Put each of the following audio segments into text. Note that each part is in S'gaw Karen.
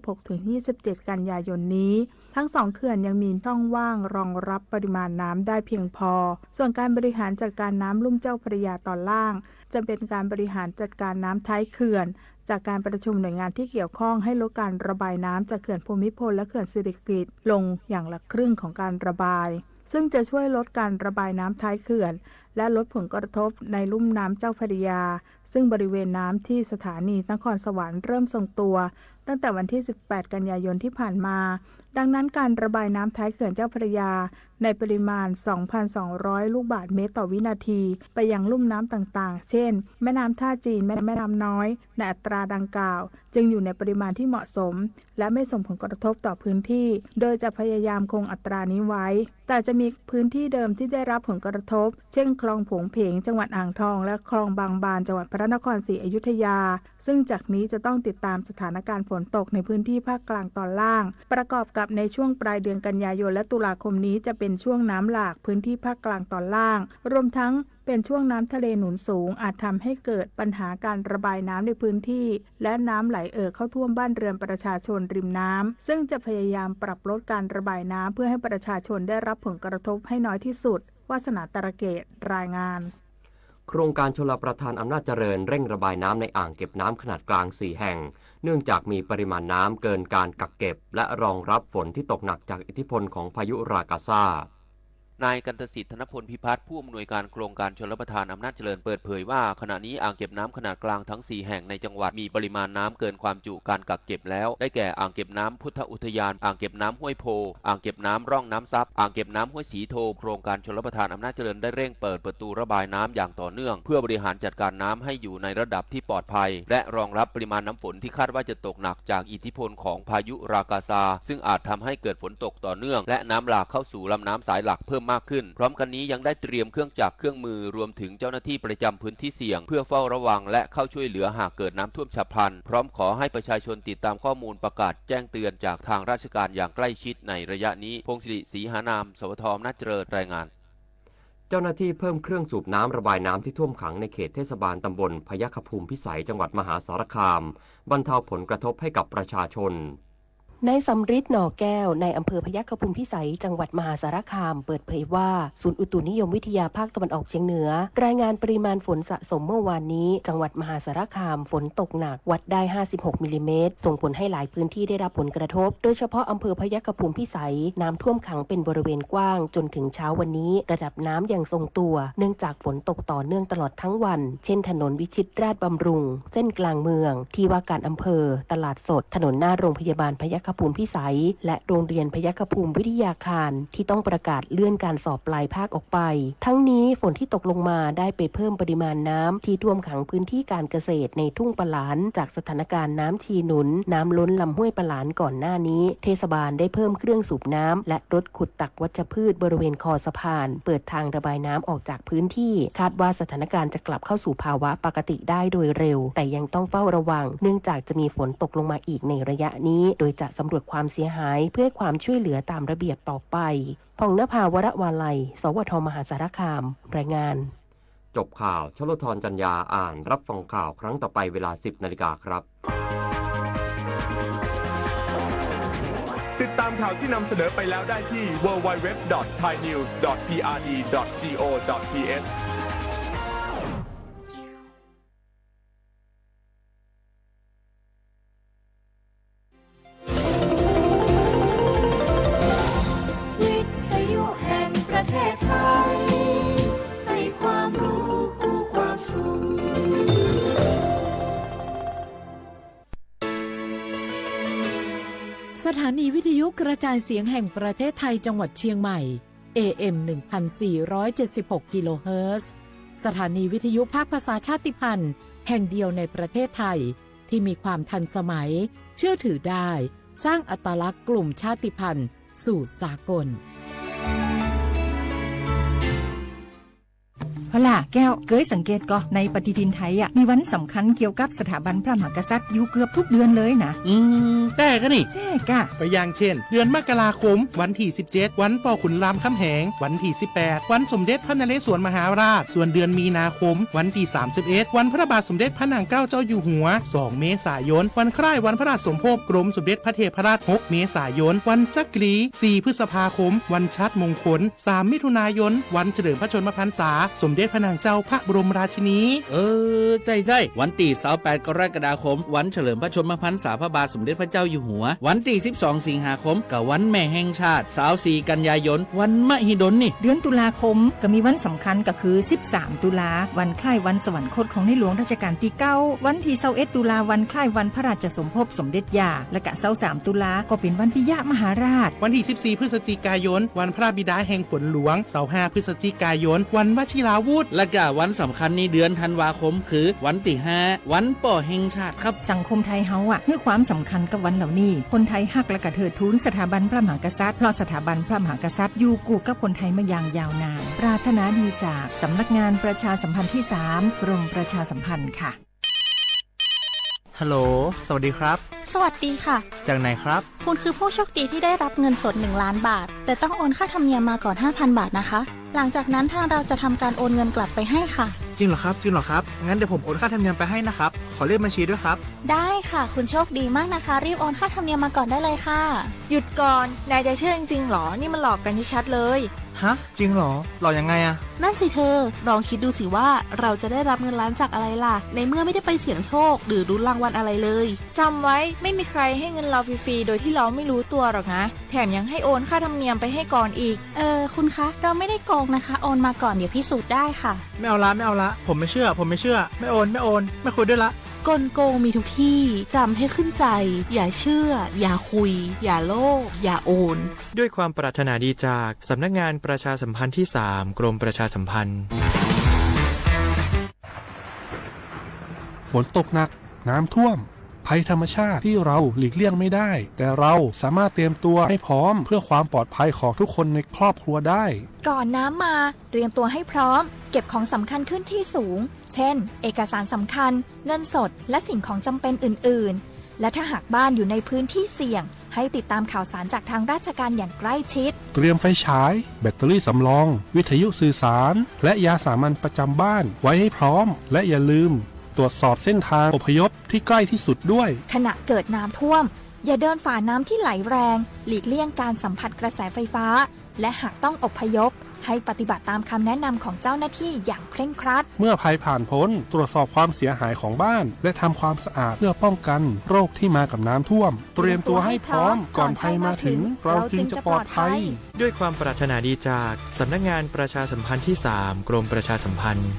ยี่สิบหกถึงยี่สิบเจ็ด กันยายนนี้ ทั้งสองเขื่อนยังมีช่องว่างรองรับปริมาณน้ำได้เพียงพอ ส่วนการบริหารจัดการน้ำลุ่มเจ้าพระยาตอนล่าง จะเป็นการบริหารจัดการน้ำท้ายเขื่อน จากการประชุมหน่วยงานที่เกี่ยวข้องให้ลดการระบายน้ำจากเขื่อนภูมิพลและเขื่อนสิริกิติ์ลงอย่างละครึ่งของการระบาย ซึ่งจะช่วยลดการระบายน้ำท้ายเขื่อน และลดผลกระทบในลุ่มน้ำเจ้าพระยา ซึ่งบริเวณน้ำที่สถานีนครสวรรค์เริ่มทรงตัว ตั้งแต่วันที่ สิบแปด กันยายนที่ผ่านมา ดังนั้นการระบายน้ำท้ายเขื่อนเจ้าพระยา ในปริมาณ สองพันสองร้อย ลูกบาศก์เมตรต่อวินาที ไปยังลุ่มน้ำต่างๆ เช่น แม่น้ำท่าจีน แม่น้ำน้อย ในอัตราดังกล่าว จึงอยู่ในปริมาณที่เหมาะสม และไม่ส่งผลกระทบต่อพื้นที่ โดยจะพยายามคงอัตรานี้ไว้ แต่จะมีพื้นที่เดิมที่ได้รับผลกระทบ เช่น คลองโผงเพง จังหวัดอ่างทอง และคลองบางบาน จังหวัดพระนครศรีอยุธยา ซึ่งจากนี้จะต้องติดตามสถานการณ์ฝนตกในพื้นที่ภาคกลางตอนล่าง ประกอบกับในช่วงปลายเดือนกันยายนและตุลาคมนี้จะเป็นช่วงน้ำหลากพื้นที่ภาคกลางตอนล่าง รวมทั้งเป็นช่วงน้ำทะเลหนุนสูง อาจทำให้เกิดปัญหาการระบายน้ำในพื้นที่ และน้ำไหลเอ่อเข้าท่วมบ้านเรือนประชาชนริมน้ำ ซึ่งจะพยายามปรับลดการระบายน้ำเพื่อให้ประชาชนได้รับผลกระทบให้น้อยที่สุด วาสนา ตระเกต รายงาน โครงการชลประทานอำนาจเจริญเร่งระบายน้ำในอ่างเก็บน้ำขนาดกลางสี่แห่ง เนื่องจากมีปริมาณน้ำเกินการกักเก็บ และรองรับฝนที่ตกหนักจากอิทธิพลของพายุราคาซ่า นายกันตสิทธิ์ ธนพลพิพัฒน์ ผู้อำนวยการโครงการชลประทานอำนาจเจริญ เปิดเผยว่า ขณะนี้อ่างเก็บน้ำขนาดกลางทั้งสี่แห่งในจังหวัดมีปริมาณน้ำเกินความจุการกักเก็บแล้ว ได้แก่อ่างเก็บน้ำพุทธอุทยาน อ่างเก็บน้ำห้วยโพ อ่างเก็บน้ำร่องน้ำซับ อ่างเก็บน้ำห้วยสีโท โครงการชลประทานอำนาจเจริญได้เร่งเปิดประตูระบายน้ำอย่างต่อเนื่อง เพื่อบริหารจัดการน้ำให้อยู่ในระดับที่ปลอดภัย และรองรับปริมาณน้ำฝนที่คาดว่าจะตกหนักจากอิทธิพลของพายุราคาซา ซึ่งอาจทำให้เกิดฝนตกต่อเนื่อง และน้ำหลากเข้าสู่ลำน้ำสายหลักเพิ่มมากขึ้น พร้อมกันนี้ยังได้เตรียมเครื่องจักรเครื่องมือ รวมถึงเจ้าหน้าที่ประจำพื้นที่เสี่ยง เพื่อเฝ้าระวังและเข้าช่วยเหลือหากเกิดน้ำท่วมฉับพลัน พร้อมขอให้ประชาชนติดตามข้อมูลประกาศแจ้งเตือนจากทางราชการอย่างใกล้ชิดในระยะนี้ พงศิริ ศรีหานาม สวท อำนาจเจริญ รายงาน เจ้าหน้าที่เพิ่มเครื่องสูบน้ำระบายน้ำที่ท่วมขังในเขตเทศบาลตำบลพยัคฆภูมิพิสัย จังหวัดมหาสารคาม บรรเทาผลกระทบให้กับประชาชน นายสำริด หน่อแก้ว นายอำเภอพยัคฆภูมิพิสัย จังหวัดมหาสารคาม เปิดเผยว่า ศูนย์อุตุนิยมวิทยาภาคตะวันออกเฉียงเหนือ รายงานปริมาณฝนสะสมเมื่อวานนี้ จังหวัดมหาสารคาม ฝนตกหนัก วัดได้ ห้าสิบหก มิลลิเมตร ส่งผลให้หลายพื้นที่ได้รับผลกระทบ โดยเฉพาะอำเภอพยัคฆภูมิพิสัย น้ำท่วมขังเป็นบริเวณกว้าง จนถึงเช้าวันนี้ ระดับน้ำยังทรงตัว เนื่องจากฝนตกต่อเนื่องตลอดทั้งวัน เช่น ถนนวิชิตราชบำรุง เส้นกลางเมือง ที่ว่าการอำเภอ ตลาดสด ถนนหน้าโรงพยาบาลพยัคฆภูมิพิสัย และโรงเรียนพยัคฆภูมิวิทยาคาร ที่ต้องประกาศเลื่อนการสอบปลายภาคออกไป ทั้งนี้ฝนที่ตกลงมาได้ไปเพิ่มปริมาณน้ำที่ท่วมขังพื้นที่การเกษตรในทุ่งปะหลาน จากสถานการณ์น้ำชีหนุน น้ำล้นลำห้วยปะหลานก่อนหน้านี้ เทศบาลได้เพิ่มเครื่องสูบน้ำ และรถขุดตักวัชพืชบริเวณคอสะพาน เปิดทางระบายน้ำออกจากพื้นที่ คาดว่าสถานการณ์จะกลับเข้าสู่ภาวะปกติได้โดยเร็ว แต่ยังต้องเฝ้าระวัง เนื่องจากจะมีฝนตกลงมาอีกในระยะนี้ โดยจะสำรวจความเสียหายเพื่อให้ความช่วยเหลือตามระเบียบต่อไป ผ่องนภา วรวาลัย สวท มหาสารคาม รายงาน จบข่าว ชลทร จันยา อ่าน รับฟังข่าวครั้งต่อไปเวลา สิบนาฬิกาครับ ติดตามข่าวที่นำเสนอไปแล้วได้ที่ ดับเบิลยู ดับเบิลยู ดับเบิลยู ดอท ไทย นิวส์ ดอท พี อาร์ ดี ดอท จี โอ ดอท ที เอช วิทยุแห่งประเทศไทย ให้ความรู้คู่ความสุข สถานีวิทยุกระจายเสียงแห่งประเทศไทยจังหวัดเชียงใหม่ เอ เอ็ม หนึ่งพันสี่ร้อยเจ็ดสิบหก กิโลเฮิรตซ์ สถานีวิทยุภาคภาษาชาติพันธุ์แห่งเดียวในประเทศไทย ที่มีความทันสมัย เชื่อถือได้ สร้างอัตลักษณ์กลุ่มชาติพันธุ์สู่สากล ไท เอาล่ะ แก้ว เกยสังเกตก่อ ในปฏิทินไทยอะ มีวันสำคัญเกี่ยวกับสถาบันพระมหากษัตริย์อยู่เกือบทุกเดือนเลยนะ อืม แต่กะนี่ แต่กะ ตัวอย่างเช่น เดือนมกราคม วันที่ สิบเจ็ด วันปอขุนรามคำแหง วันที่ สิบแปด วันสมเด็จพระนเรศวรมหาราช ส่วนเดือนมีนาคม วันที่ สามสิบเอ็ด วันพระบาทสมเด็จพระนางเกล้าเจ้าอยู่หัว สอง เมษายน วันคล้ายวันพระราชสมภพกรมสมเด็จพระเทพรัตน์ หก เมษายน วันจักรี สี่ พฤษภาคม วันชาติมงคล สาม มิถุนายน วันเฉลิมพระชนมพรรษา สมเด็จพระนางเจ้าพระบรมราชินี เออ ใจ้ๆ วันตี้ ซาวแปด กรกฎาคม วันเฉลิมพระชนมพรรษาพระบาทสมเด็จพระเจ้าอยู่หัว วันตี้ สิบสอง สิงหาคม กะวันแม่แห่งชาติ ซาวสี่ กันยายน วันมหิดลนี่ เดือนตุลาคม กะมีวันสำคัญกะคือ สิบสาม ตุลา วันคล้ายวันสวรรคตของในหลวงรัชกาลตี้เก้า วันตี้ ซาวเอ็ด ตุลา วันคล้ายวันพระราชสมภพสมเด็จย่า และกะ ซาวสาม ตุลา ก็เป๋นวันปิยมหาราช วันตี้ สิบสี่ พฤศจิกายน วันพระบิดาแห่งฝนหลวง ซาวห้า พฤศจิกายน วันวชิราวุธ และกะวันสำคัญในเดือนธันวาคมคือ วันตี้ ห้า วันป้อแห่งชาติครับ สังคมไทยเฮาอะ หื้อความสำคัญกับวันเหล่านี้ คนไทยฮักและกะเทิดทูนสถาบันพระมหากษัตริย์ เพราะสถาบันพระมหากษัตริย์อยู่คู่กับคนไทยมาอย่างยาวนาน ปรารถนาดีจากสำนักงานประชาสัมพันธ์ที่สาม กรมประชาสัมพันธ์ค่ะ ฮัลโหล สวัสดีครับ สวัสดีค่ะ จากไหนครับ คุณคือผู้โชคดีที่ได้รับเงินสด หนึ่งล้านบาท แต่ต้องโอนค่าธรรมเนียมมาก่อน ห้าพันบาทนะคะ หลังจากนั้นทางเราจะทำการโอนเงินกลับไปให้ค่ะ จริงเหรอครับ จริงเหรอครับ งั้นเดี๋ยวผมโอนค่าธรรมเนียมไปให้นะครับ ขอเลขบัญชีด้วยครับ ได้ค่ะ คุณโชคดีมากนะคะ รีบโอนค่าธรรมเนียมมาก่อนได้เลยค่ะ หยุดก่อน นายจะเชื่อจริงๆหรอ นี่มันหลอกกันชัดๆเลย ฮะ จริงเหรอ หลอกยังไงอะ นั่นสิเธอ ลองคิดดูสิว่าเราจะได้รับเงินล้านจากอะไรล่ะ ในเมื่อไม่ได้ไปเสี่ยงโชคหรือลุ้นรางวัลอะไรเลย จำไว้ ไม่มีใครให้เงินเราฟรีๆโดยที่เราไม่รู้ตัวหรอกนะ แถมยังให้โอนค่าธรรมเนียมไปให้ก่อนอีก เออ คุณคะ เราไม่ได้โกงนะคะ โอนมาก่อน เดี๋ยวพิสูจน์ได้ค่ะ ไม่เอาละ ไม่เอาละ ผมไม่เชื่อ ผมไม่เชื่อ ไม่โอน ไม่โอน ไม่คุยด้วยละ กลโกงมีทุกที่ จำให้ขึ้นใจ อย่าเชื่อ อย่าคุย อย่าโลภ อย่าโอน ด้วยความปรารถนาดีจากสำนักงานประชาสัมพันธ์ที่สาม กรมประชาสัมพันธ์ ฝนตกหนัก น้ำท่วม ภัยธรรมชาติที่เราหลีกเลี่ยงไม่ได้ แต่เราสามารถเตรียมตัวให้พร้อมเพื่อความปลอดภัยของทุกคนในครอบครัวได้ ก่อนน้ำมา เตรียมตัวให้พร้อม เก็บของสำคัญขึ้นที่สูง เช่น เอกสารสำคัญ เงินสด และสิ่งของจำเป็นอื่นๆ และถ้าหากบ้านอยู่ในพื้นที่เสี่ยง ให้ติดตามข่าวสารจากทางราชการอย่างใกล้ชิด เตรียมไฟฉาย แบตเตอรี่สำรอง วิทยุสื่อสาร และยาสามัญประจำบ้านไว้ให้พร้อม และอย่าลืม ตรวจสอบเส้นทางอพยพที่ใกล้ที่สุดด้วย ขณะเกิดน้ำท่วม อย่าเดินฝ่าน้ำที่ไหลแรง หลีกเลี่ยงการสัมผัสกระแสไฟฟ้า และหากต้องอพยพ ให้ปฏิบัติตามคำแนะนำของเจ้าหน้าที่อย่างเคร่งครัด เมื่อภัยผ่านพ้น ตรวจสอบความเสียหายของบ้าน และทำความสะอาดเพื่อป้องกันโรคที่มากับน้ำท่วม เตรียมตัวให้พร้อม ก่อนภัยมาถึง เราจึงจะปลอดภัย ด้วยความปรารถนาดีจากสำนักงานประชาสัมพันธ์ที่สาม กรมประชาสัมพันธ์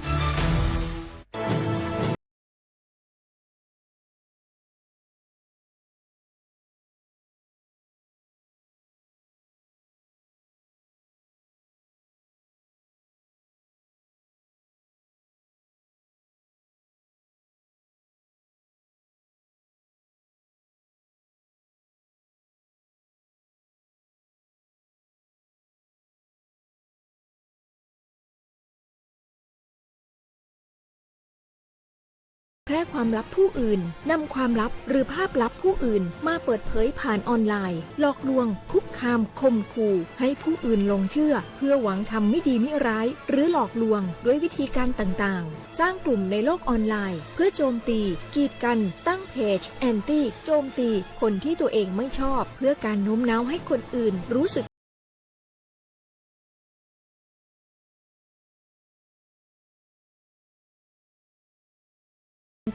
แพร่ความลับผู้อื่น นำความลับหรือภาพลับผู้อื่นมาเปิดเผยผ่านออนไลน์ หลอกลวง คุกคาม ข่มขู่ ให้ผู้อื่นหลงเชื่อ เพื่อหวังทำไม่ดีไม่ร้าย หรือหลอกลวงด้วยวิธีการต่างๆ สร้างกลุ่มในโลกออนไลน์ เพื่อโจมตี กีดกัน ตั้งเพจ แอนตี้ โจมตี คนที่ตัวเองไม่ชอบ เพื่อการโน้มน้าวให้คนอื่นรู้สึก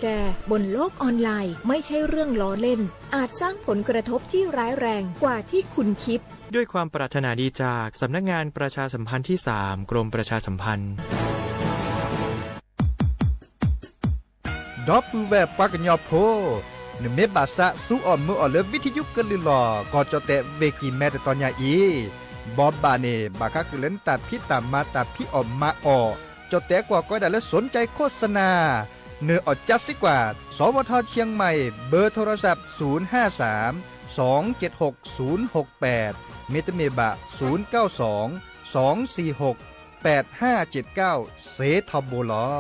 แกบนโลกออนไลน์ ไม่ใช่เรื่องล้อเล่น อาจสร้างผลกระทบที่ร้ายแรงกว่าที่คุณคิด ด้วยความปรารถนาดีจากสำนักงานประชาสัมพันธ์ที่สาม กรมประชาสัมพันธ์ ဒီပုၢ်ဝဲၢ်ပှၤကညီဖိ, နမ့ၢ်ဘၣ်သးစူအီၣ်မုာ်အီၣ်လၢ ဝံထယုကလုၢ်လီၤ ကီၢ်ကၠီၣ်တဲၣ်ဝ့ၢ်ကံၢ်မဲတတီၤညါအံၤ, ဘီဘၣ်န့ၣ် ဘၣ်ဃးဃုာ်လၢနတၢ်ဖံးတၢ်မၤတၢ်ဖံးအီၣ်မၤအီၣ်, ကၠီၣ်တဲၣ်ကွၢ်ကီဒၣ်လၢ สนใจโฆษณา, နအီၣ်ကၠါစ့ၢ်ကီး, สวทเชียงใหม่ เบอร์โทรศัพท์ ศูนย์ห้าสาม สองเจ็ดหก ศูนย์หกแปด မ့တမ့ၢ်ဘၣ် ศูนย์เก้าสอง สองสี่หก แปดห้าเจ็ดเก้า စ့ထီဘိလီၤ.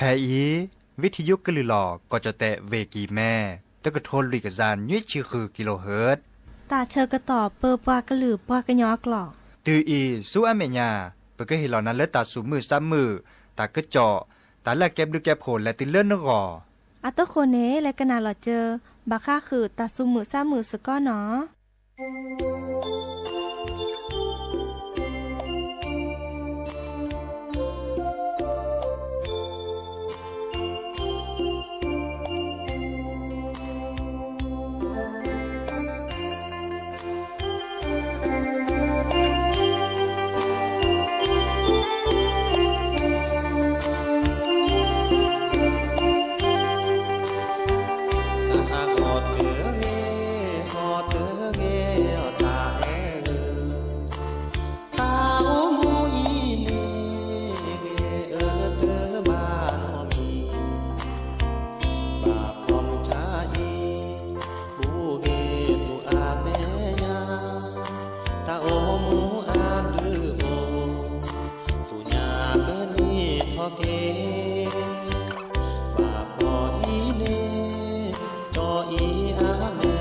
ဖဲအံၤ ဝံထယုကလုာ်လီၤ ကီၢ်ကၠီၣ်တဲၣ် ဝ့ၢ်ကံၤမဲ တကထိလွံၢ်ကယၤနွံဆံဃုကံလိဟၢၣ် တၢ်ဆၢကတီၢ်ပၢပှၤကလုာ်ပှၤကညီအကျိာ်. တုၤအံၤဆူအမဲာ်ညါ ပကဟ့ၣ်လီၤနၤလၢတၢ်သူၣ်မုာ်သးမုာ်, တၢ်ကစီၣ်, တၢ်လၢအကဲဘျုးကဲဖှိၣ်လဲၤတုၤလၢနဂီၢ်. အတဃိန့ၣ် လဲၤကနၣ်လီၤစၢၤ ဘၣ်ဃးဃုာ်တၢ်သူၣ်မုာ်သးမုာ်စ့ၢ်ကီးနီၤ. တၢ်အိၣ်မူအံၤန့ၣ် ဂ့ၤအၢတဘၣ်နီတမံၤ, ဘၣ်ဖီမုၢ်ဆါအံၤ အိၣ်ဂ့ၤဆူအမဲာ်ညါ, တၢ်အိၣ်မူအဘျုးအိၣ် ဆူညါပနံၣ်ထီၣ်က့ၤ, ဘၣ်ဖီအံၤန့ၣ် ကၠီအံၤအမဲာ်ထံလီၤ, မ့ၢ်ဖဲကၠီအဖီ, ကၠီဒီးနၤတဒုးအီၤ, ပဒီးလီ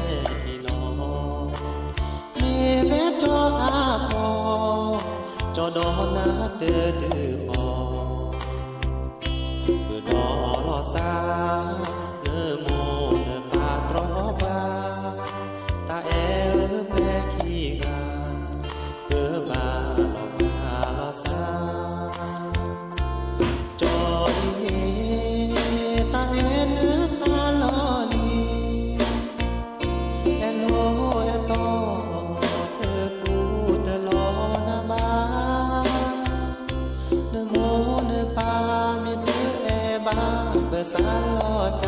ၤစၢ် နမိၢ်နပၢ်တြီဘၣ်, တၢ်အဲၣ်အၢပဲခံဂၤ ပဘၣ်လီၤမၢ်လီၤစၢ်, ကၠီအံၤန့ၣ် တၢ်အဲၣ်နၤတၢ်လီၢ်လံၤ, အဲၣ်လိာ်အဲၣ်တီ တကူတလီၤနၤဘၣ်, နမိၢ်နပၢ်မ့ၢ်တအဲၣ်ဘၣ် ပစးလီၤက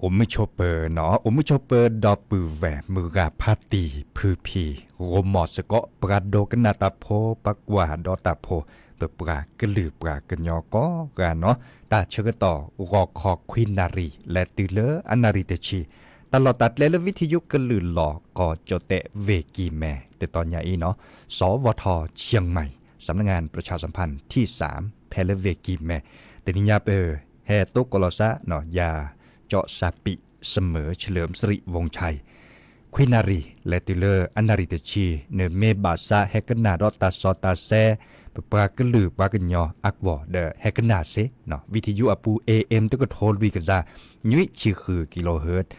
အိၣ်မုာ်ဆိးပၢၤနီၤ, အိၣ်မုာ်ဆိးပၢၤဒီပုၢ်ဝဲၢ်မုၢ်ဂၤဖါတံၢ်ဖုဖံ, ဂီၢ်မီၢ်စ့ၢ်ကီး ပှၤဒိကနၣ်တၢ်ဖိ ပှၤကွၢ်ဒီးတၢ်ဖိ, ပပှၤကလုာ်ပှၤကညီကိးဂၤနီၤ, တၢ်ဆၢကတီၢ် ဂီၤခီခွံနၣ်ရံၣ် လဲၤတုၤလၢအနၣ်ရံၣ်တဆံ, တၢ်လီၢ်တၢ်ကျဲလၢ ဝံထယုကလုၢ်လီၢ် ကီၢ်ကၠီၣ်တဲၣ် ဝ့ၢ်ကံၢ်မဲ တတီၤညါအံၤနီၤ, สวท.เชียงใหม่ สำนักงานประชาสัมพันธ์ที่สาม ဖဲလၢဝ့ၢ်ကံၢ်မဲ, တနံၤညါပ ဟဲတိကိးလီၤစၢ်နီၤ ယၤကၠီၣ်စၢ်ပံး เสมอเฉลิมสิริวงศ์ชัย ခွံနၣ်ရံၣ် လဲၤတုၤလၢအနၣ်ရံၣ်တဆံ, န့ၣ်မ့ၢ်ဘၣ်ဆၣ်ဟဲကနၣ်ဒီးတၢ်စီတၢ်ဆှံ ပပှၤကလုာ်ပှၤကညီအဂီၢ်ဒီး ဟဲကနၣ်စ့နီၤ, ဝံထယုအပူၤ เอเอ็ม တကထိလွံၢ်ကယၤ နွံဆံဃု kilohertz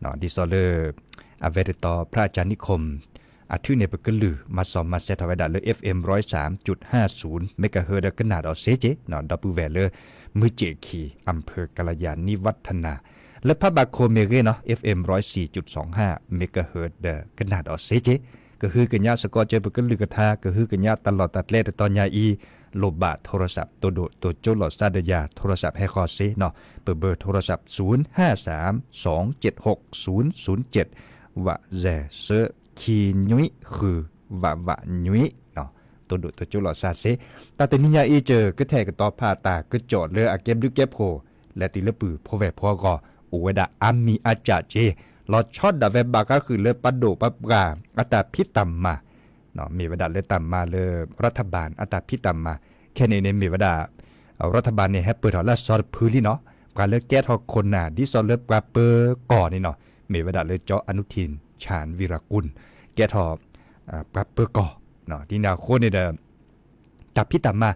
ဒ်သိးလၢ အဝဲတတီၤ พระอาจารย์นิคม အထုးန့ၢ်ပကလုၢ် မၤစီၢ်မၤဆဲးထီၣ်ဝဲဒၣ်လၢ เอฟเอ็ม ร้อยสามจุดห้าศูนย์ megahertz ဒီးကနၣ်ဒီးစ့က့နီၤ, ဒီပုၢ်ဝဲၢ်လၢ မုၢ်စ့ၣ်ခံ อำเภอกัลยาณิวัฒนา လၢဖးဘးခိၣ်မ့ၢ်ဂ့ၤနီၤ เอฟเอ็ม ร้อยสี่จุดสองห้า megahertz ဒီးကနၣ်ဒီးစ့က့, ကဟုကညးစ့ၢ်ကီးစၢၤပကလုၢ်ကထါ ကဟုကညးတၢ်လီၢ်တၢ်ကျဲတတီၤညါအံၤ, လိၣ်ဘၣ် โทรศัพท์ တိၢ်ဒိၣ်တိၢ်ကၠိလိာ်သးဒီးယၤ โทรศัพท์ ဟဲဃီၤစ့နီၤ, ပဘၢၣ် โทรศัพท์ ศูนย์ห้าสาม สองเจ็ดหก ศูนย์ศูนย์เจ็ด ဝးစဲး ဆၢခံနွံဃု ဝးဝးနွံ, တိၢ်ဒိၣ်တိၢ်ကၠိလိာ်သးစ့, တၢ်တနံၤညါအံၤ ကကထဲးကတီၤဖးတၢ်ကစီၣ်လၢအကဲဘျုးကဲဖှိၣ် လဲၤတုၤလၢပုၢ်ဖိဝဲၢ်ဖိအဂီၢ်, အိၣ်ဝဲဒၣ်အါမံၤအါကၢ်က့, လီၤဆီဒၣ်ဝဲဘၣ်ဃးဃုာ်လၢပဒိၣ်ပပှၢ် အတၢ်ဖံးတၢ်မၤ မ့ၢ်ဝဲဒၣ်လၢတၢ်မၤလၢ รัฐบาล အတၢ်ဖံးတၢ်မၤ, ခဲန့ၣ်န့ၣ်မ့ၢ်ဝဲဒၣ် รัฐบาล န့ၣ် ဟဲပၢၢ်ထီၣ်လၢအစီၤတဖုလံနီၤ, ပှၤလၢကဲထီၣ်ခိၣ်နၢ် ဒ်သိးလၢပှၤပၢၤကီၢ်န့ၣ်နီၤ, မ့ၢ်ဝဲဒၣ်လၢ เจ้าอนุทิน ชาญวีรกูล ကဲထီၣ် ပှၤပၢၤကီၢ်, ဒ်န့ၣ်အဃိန့ၣ်ဒီး တၢ်ဖံးတၢ်မၤ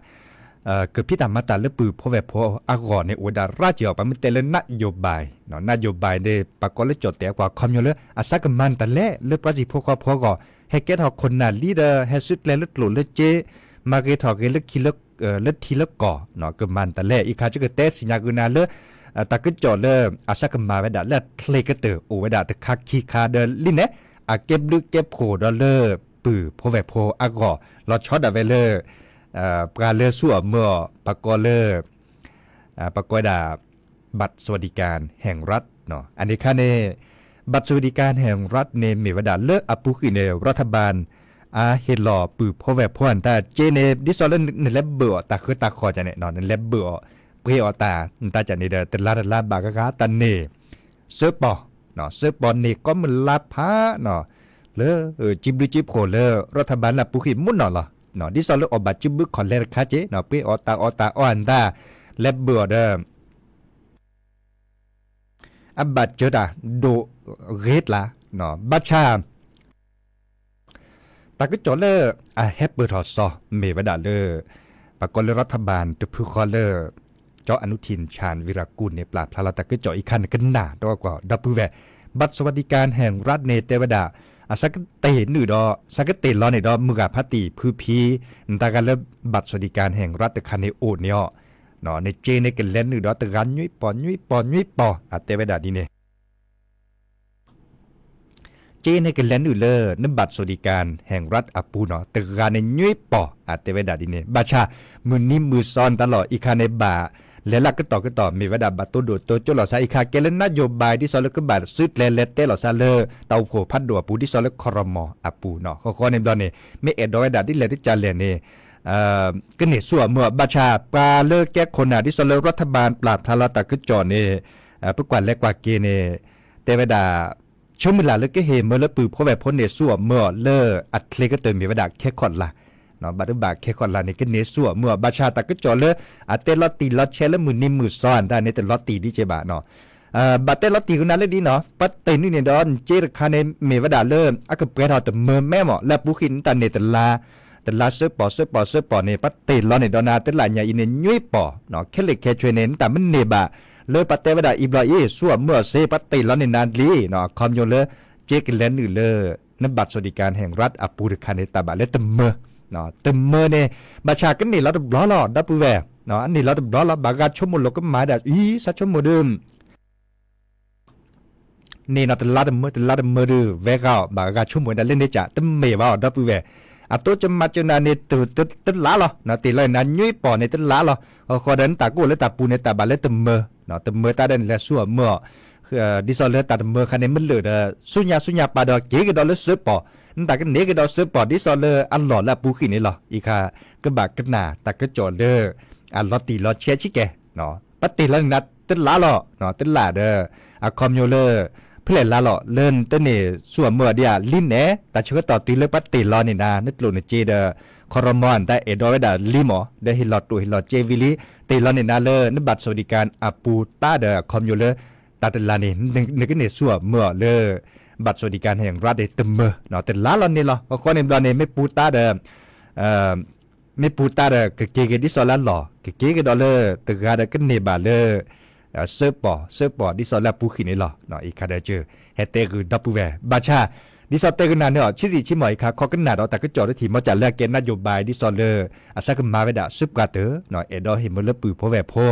ကဖံးတၢ်မၤတၢ်လၢပုၢ်ဖိဝဲၢ်ဖိအဂီၢ်န့ၣ် အိၣ်ဝဲဒၣ်ရၣ်က့ၤအီၤ ပမ့ၢ်တဲလၢ นโยบาย, นโยบาย န့ၣ် ပှၤကိးလၢကၠီၣ်တဲၣ်ကွၢ်ခီပညီလၢ အစၢကမၤနတၢ်လဲၣ် လၢပှၤစံၣ်ဖိဃီဖိအဂီၢ်, ဟဲကဲထီၣ်ခိၣ်နၢ်လံဒီး ဟဲစုကျဲလၢကျိၣ်လၢစ့, မၤဂ့ၤထီၣ်ဂ့ၤလၢခံ လၢထံလၢကီၢ်, ကမၤနတၢ်လဲၣ်, အံၤခါကကတဲစံၣ်ညါဂုာ်နၤလၢ တၢ်ကစီၣ်လၢ အစၢကမၤဝဲဒၣ်လၢအချ့ကတၢၢ် အိၣ်ဝဲဒၣ်တခါခံခါဒီးလံန့ၣ်, အကဲဘျုးကဲဖှိၣ်ဒီးလၢ ပုၢ်ဖိဝဲၢ်ဖိအဂီၢ်, လီၤဆီဒၣ်ဝဲလၢ ပှၤလၢဆူၣ်အီၤမၢအီၤ ပှၤကိးလၢ ပှၤကိးဝဲဒၣ် บัตรสวัสดิการแห่งรัฐ အန့ၣ်ခါန့ၣ် บัตรสวัสดิการแห่งรัฐ န့ၣ် မ့ၢ်ဝဲဒၣ်လၢအပူၤကွံာ်န့ၣ် รัฐบาล အဟ့ၣ်လီၤပုၢ်ဖိဝဲၢ်ဖိအတၢ်စ့န့ၣ် ဒ်သိးလၢနလဲၤဘၢၣ်အီၤတၢ်ဃၢတၢ်ဃီၤန့ၣ် နလဲၤဘၢၣ်အီၤ ပှ့ၤအီၤတၢ် နတၢ်စ့န့ၣ်ဒီး တလါတလါဘၣ်ဂၤဂၤတၢ်န့ၢ် စၢပီၢ်, စၢပီၢ်န့ၢ်ကိးမုၢ်လါဖးနီၤ, လၢ စံးဘျုးစံးဖှိၣ်လၢ รัฐบาล လၢအပူၤကွံာ်မုၢ်နီၢ်လီၤ. ဒ်သိးလၢအီၣ်ဘၣ်စုဘုခီၣ်လဲတခါက့နီၤ, ပှ့ၤအီၤတၢ်အီၣ်တၢ်အီအတၢ် လဲၤဘၢၣ်အီၤဒီး အဘၣ်စၢၤတၢ်ဒိၣ်ဂ့ၤကျါ, ဘၣ်ဆၣ် တၢ်ကစီၣ်လၢအဟဲပၢၢ်ထီၣ်စီၤ မ့ၢ်ဝဲဒၣ်လၢ ပှၤကိးလၢ รัฐบาล တဖုဃီလၢ เจ้าอนุทิน ชาญวีรกูล န့ၣ် ပျၢ်ဖျါလီၤတၢ်ကစီၣ်အံၤခါန့ၣ် ကနၣ်ဒီးကွၢ် ဒီပုၢ်ဝဲၢ်, บัตรสวัสดิการแห่งรัฐ န့ၣ် တဲဝဲဒၣ် အဆၢကတ့ၢ်နုာ်ဒီး ဆၢကတ့ၢ်လီၤန့ၣ်ဒီး မုၢ်ဂၤဖါတံၢ်ဖုဖံ နတၢ်ဂၤလၢ บัตรสวัสดิการแห่งรัฐ တခါန့ၣ်အိၣ်န့ၣ်အီၤ, နစ့န့ၣ်ကလဲၤနုာ်ဒီးတဂၤနွံပီၢ် နွံပီၢ် နွံပီၢ် အတဲဝဲဒၣ်ဒ်န့ၣ် စ့န့ၣ်ကလဲၤနုာ်လၢ န บัตรสวัสดิการแห่งรัฐ အပူၤနီၤ တဂၤန့ၣ်နွံပီၢ် အတဲဝဲဒၣ်ဒ်န့ၣ် ဘၣ်ဆၣ် မုၢ်နံၤမုၢ်စီၤနတၢ်လီၢ်အံၤခါန့ၣ် ဘၣ်လဲၤလၢကတီၢ်ကတီၢ် မ့ၢ်ဝဲဒၣ်ဘၣ်တိၢ်ဒိၣ်တိၢ်ကၠိလိာ်သးအံၤခါ ကဲလၢ นโยบาย ဒ်သိးလၢကဘၣ်စုကျဲလဲၤတဲလိာ်သးလၢ တၢ်အိၣ်ဖှိၣ်ဖးဒိၣ်အပူၤ ဒ်သိးလၢ ครม. အပူၤနီၤ ဃီဃီန့ၣ်ဘျီန့ၣ် မ့ၢ်အဲၣ်ဒိးဝဲဒၣ်ဒ်လဲၣ်ဒ်ကလဲၣ်န့ၣ် ကန့ၢ်ဆူၣ်အီၤမၢအီၤ ဘၣ်ဆၣ်ပှၤလၢကဲခိၣ်နၢ် ဒ်သိးလၢ รัฐบาล ပျၢ်ဖျါလီၤတၢ်ကစီၣ်န့ၣ် ပကွၢ်လဲၤကွၢ်က့ၤန့ၣ် တဲဝဲဒၣ် ဆၢမုၢ်လၢ်လၢကဟ့ၣ်မၢလၢပုၢ်ဖိဝဲၢ်ဖိန့ၢ်ဆူၣ်အီၤမၢအီၤလၢအချ့ကတၢၢ်မ့ၢ်ဝဲဒၣ်ခဲခီၣ်လာ်, ဘၣ်တဘၣ်ခဲခီၣ်လာ်န့ၣ် ကန့ၢ်ဆူၣ်အီၤမၢအီၤ ဘၣ်ဆၣ်တၢ်ကစီၣ်လၢ အတဲလီၤတံၢ်လီၤဆဲးလၢမုၢ်နံၤမုၢ်စီၤအတၢ်န့ၣ် တလီၤတံၢ်ဒ်ကဲဘၣ် ဘၣ်တဲလီၤတံၢ်ကနၤလၢဒ်နီၤ ပှၤတ့ၢ်နုာ်န့ၣ်ဒီး စ့တခါန့ၣ် မ့ၢ်ဝဲဒၣ်လၢ အကပှဲၤထီၣ်တမၢမဲမး လၢအပူၤဃံန့ၣ် နတၢ်န့ၢ်တလါ တလါစၢပီၢ် စၢပီၢ် စၢပီၢ်န့ၣ် ပှၤတ့ၢ်လီၤန့ၣ်ဒီးနၤ တလၢညါအံၤန့ၣ် နွံပီၢ် ခဲလၢာ်ခဲဆ့န့ၣ် နတၢ်မ့ၢ်န့ၢ်ဘၣ် လၢပှၤတဲဝဲဒၣ်အံၤဘျီအံၤ ဆူၣ်အီၤမၢအီၤစ့ ပှၤတ့ၢ်လီၤန့ၣ်နၤလံ အခီပညီလၢ စ့ကလဲၤနုာ်လၢ န บัตรสวัสดิการแห่งรัฐ အပူၤတခါန့ၣ် တၢ်ဘၣ်လၢတမၢ တမၢန့ၣ် ဘၣ်ဆၣ်ကန့ၢ်လီၤတဘျီလီၤ ဒီပုၢ်ဝဲၢ်, အန့ၢ်လီၤတဘျီလီၤ ဘၣ်ဂၤဆိကမိၣ်လိာ်ကမၤဒၣ်အံၤ စးဆိကမိၣ်ဒီး န့ၣ်နီၤ တလါတမၢ တလါတမၢဒီး ဝဲဂၤအီၤ ဘၣ်ဂၤဆိကမိၣ်ဝဲဒၣ်လၢန့ၣ်က တမ့ၢ်ဘၣ်အီၤ ဒီပုၢ်ဝဲၢ်, အတိကမၤစၢၤနၤန့ၣ် တလါလီၤ တ့ၢ်လီၤန့ၣ်နၤနွံပီၢ်န့ၣ် တလါလီၤ အဃိဒီးနတၢ်ကအိၣ်လၢတၢ်ပူၤန့ၣ် တၢ်ဘၣ်လၢတမၢ တမၢတၢ်ဒီးနလဲၤဆူၣ်အီၤမၢအီၤ ဒ်သိးလၢတၢ်တမၢခါန့ၣ်မ့ၢ်လၢာ်ဒီး ဆူညါဆူညါပာ်ဒီးက့ၤကဒီးလၢစၢပီၢ်, နတၢ်ကန့ၢ်ကဒီးစၢပီၢ် ဒ်သိးလၢအလီၢ်လၢအပူၤဃံန့ၣ်လီၤ. အံၤခါ ကဘၣ်ကနၣ်တၢ်ကစီၣ်လၢ အလီၤတံၢ်လီၤဆဲးဆံးကဲ, ပတ့ၢ်လီၤန့ၣ်နၤတလါလီၤ, တလါဒီး အခီပညီလၢ ဖဲလဲၣ်လါလီၤ လၢနတန့ၢ်ဆူၣ်အမၢအီၤဒံးဧါ လံနဲၣ် တၢ်ဆၢကတီၢ်တုၤလၢပတ့ၢ်လီၤန့ၣ်နၤ နကျိၣ်နစ့ဒီး ခီရမီတၢ်အဲၣ်ဒိးဝဲဒၣ်လံမး ဒီးဟ့ၣ်လီၤကျိၣ်ဟ့ၣ်လီၤစ့ဝံၤလံ, တ့ၢ်လီၤန့ၣ်နၤလၢနဘၣ်စၢၤဒံးကၣ်အပူၤတၢ်ဒီး အခီပညီလၢ တၢ်တလါန့ၣ် နကန့ၢ်ဆူၣ်အမၢအီၤလၢ ဘၣ်စၢၤဒံးကၣ်န့ၣ် ရၣ်ဒ့တမၢ တလါလီၤန့ၣ်လီၤ. အဃိန့ၣ်ဘျီန့ၣ် မ့ၢ်ပူၤတၢ်ဒီး မ့ၢ်ပူၤတၢ်ဒီး ကက့ၤက့ၤဒ်သိးလၢအလီၢ် ကက့ၤကဒီးလၢ တဂၤဒီးကန့ၢ်ဘၣ်လၢ စၢပီၢ် စၢပီၢ်ဒ်သိးလၢအပူၤဃံန့ၣ်လီၤ. အံၤခါဒီးက ဟဲတဲဂုာ်ဒီပုၢ်ဝဲၢ် ဘၣ်ဆၣ် ဒ်သိးတဲဂုာ်နၤန့ၣ်အီၤ ဆံးဆံးဆံးမး အံၤခါခီကနၣ်ဒီးတၢ်ကစီၣ်တထံၣ် မ့ၢ်စၢ်လၢအကဲ นโยบาย ဒ်သိးလၢ အစၢကမၤဝဲဒၣ်စၢပှၤတၢၢ် အဲၣ်ဒိးဟ့ၣ်မ့ၢ်လၢပုၢ်ဖိဝဲၢ်ဖိ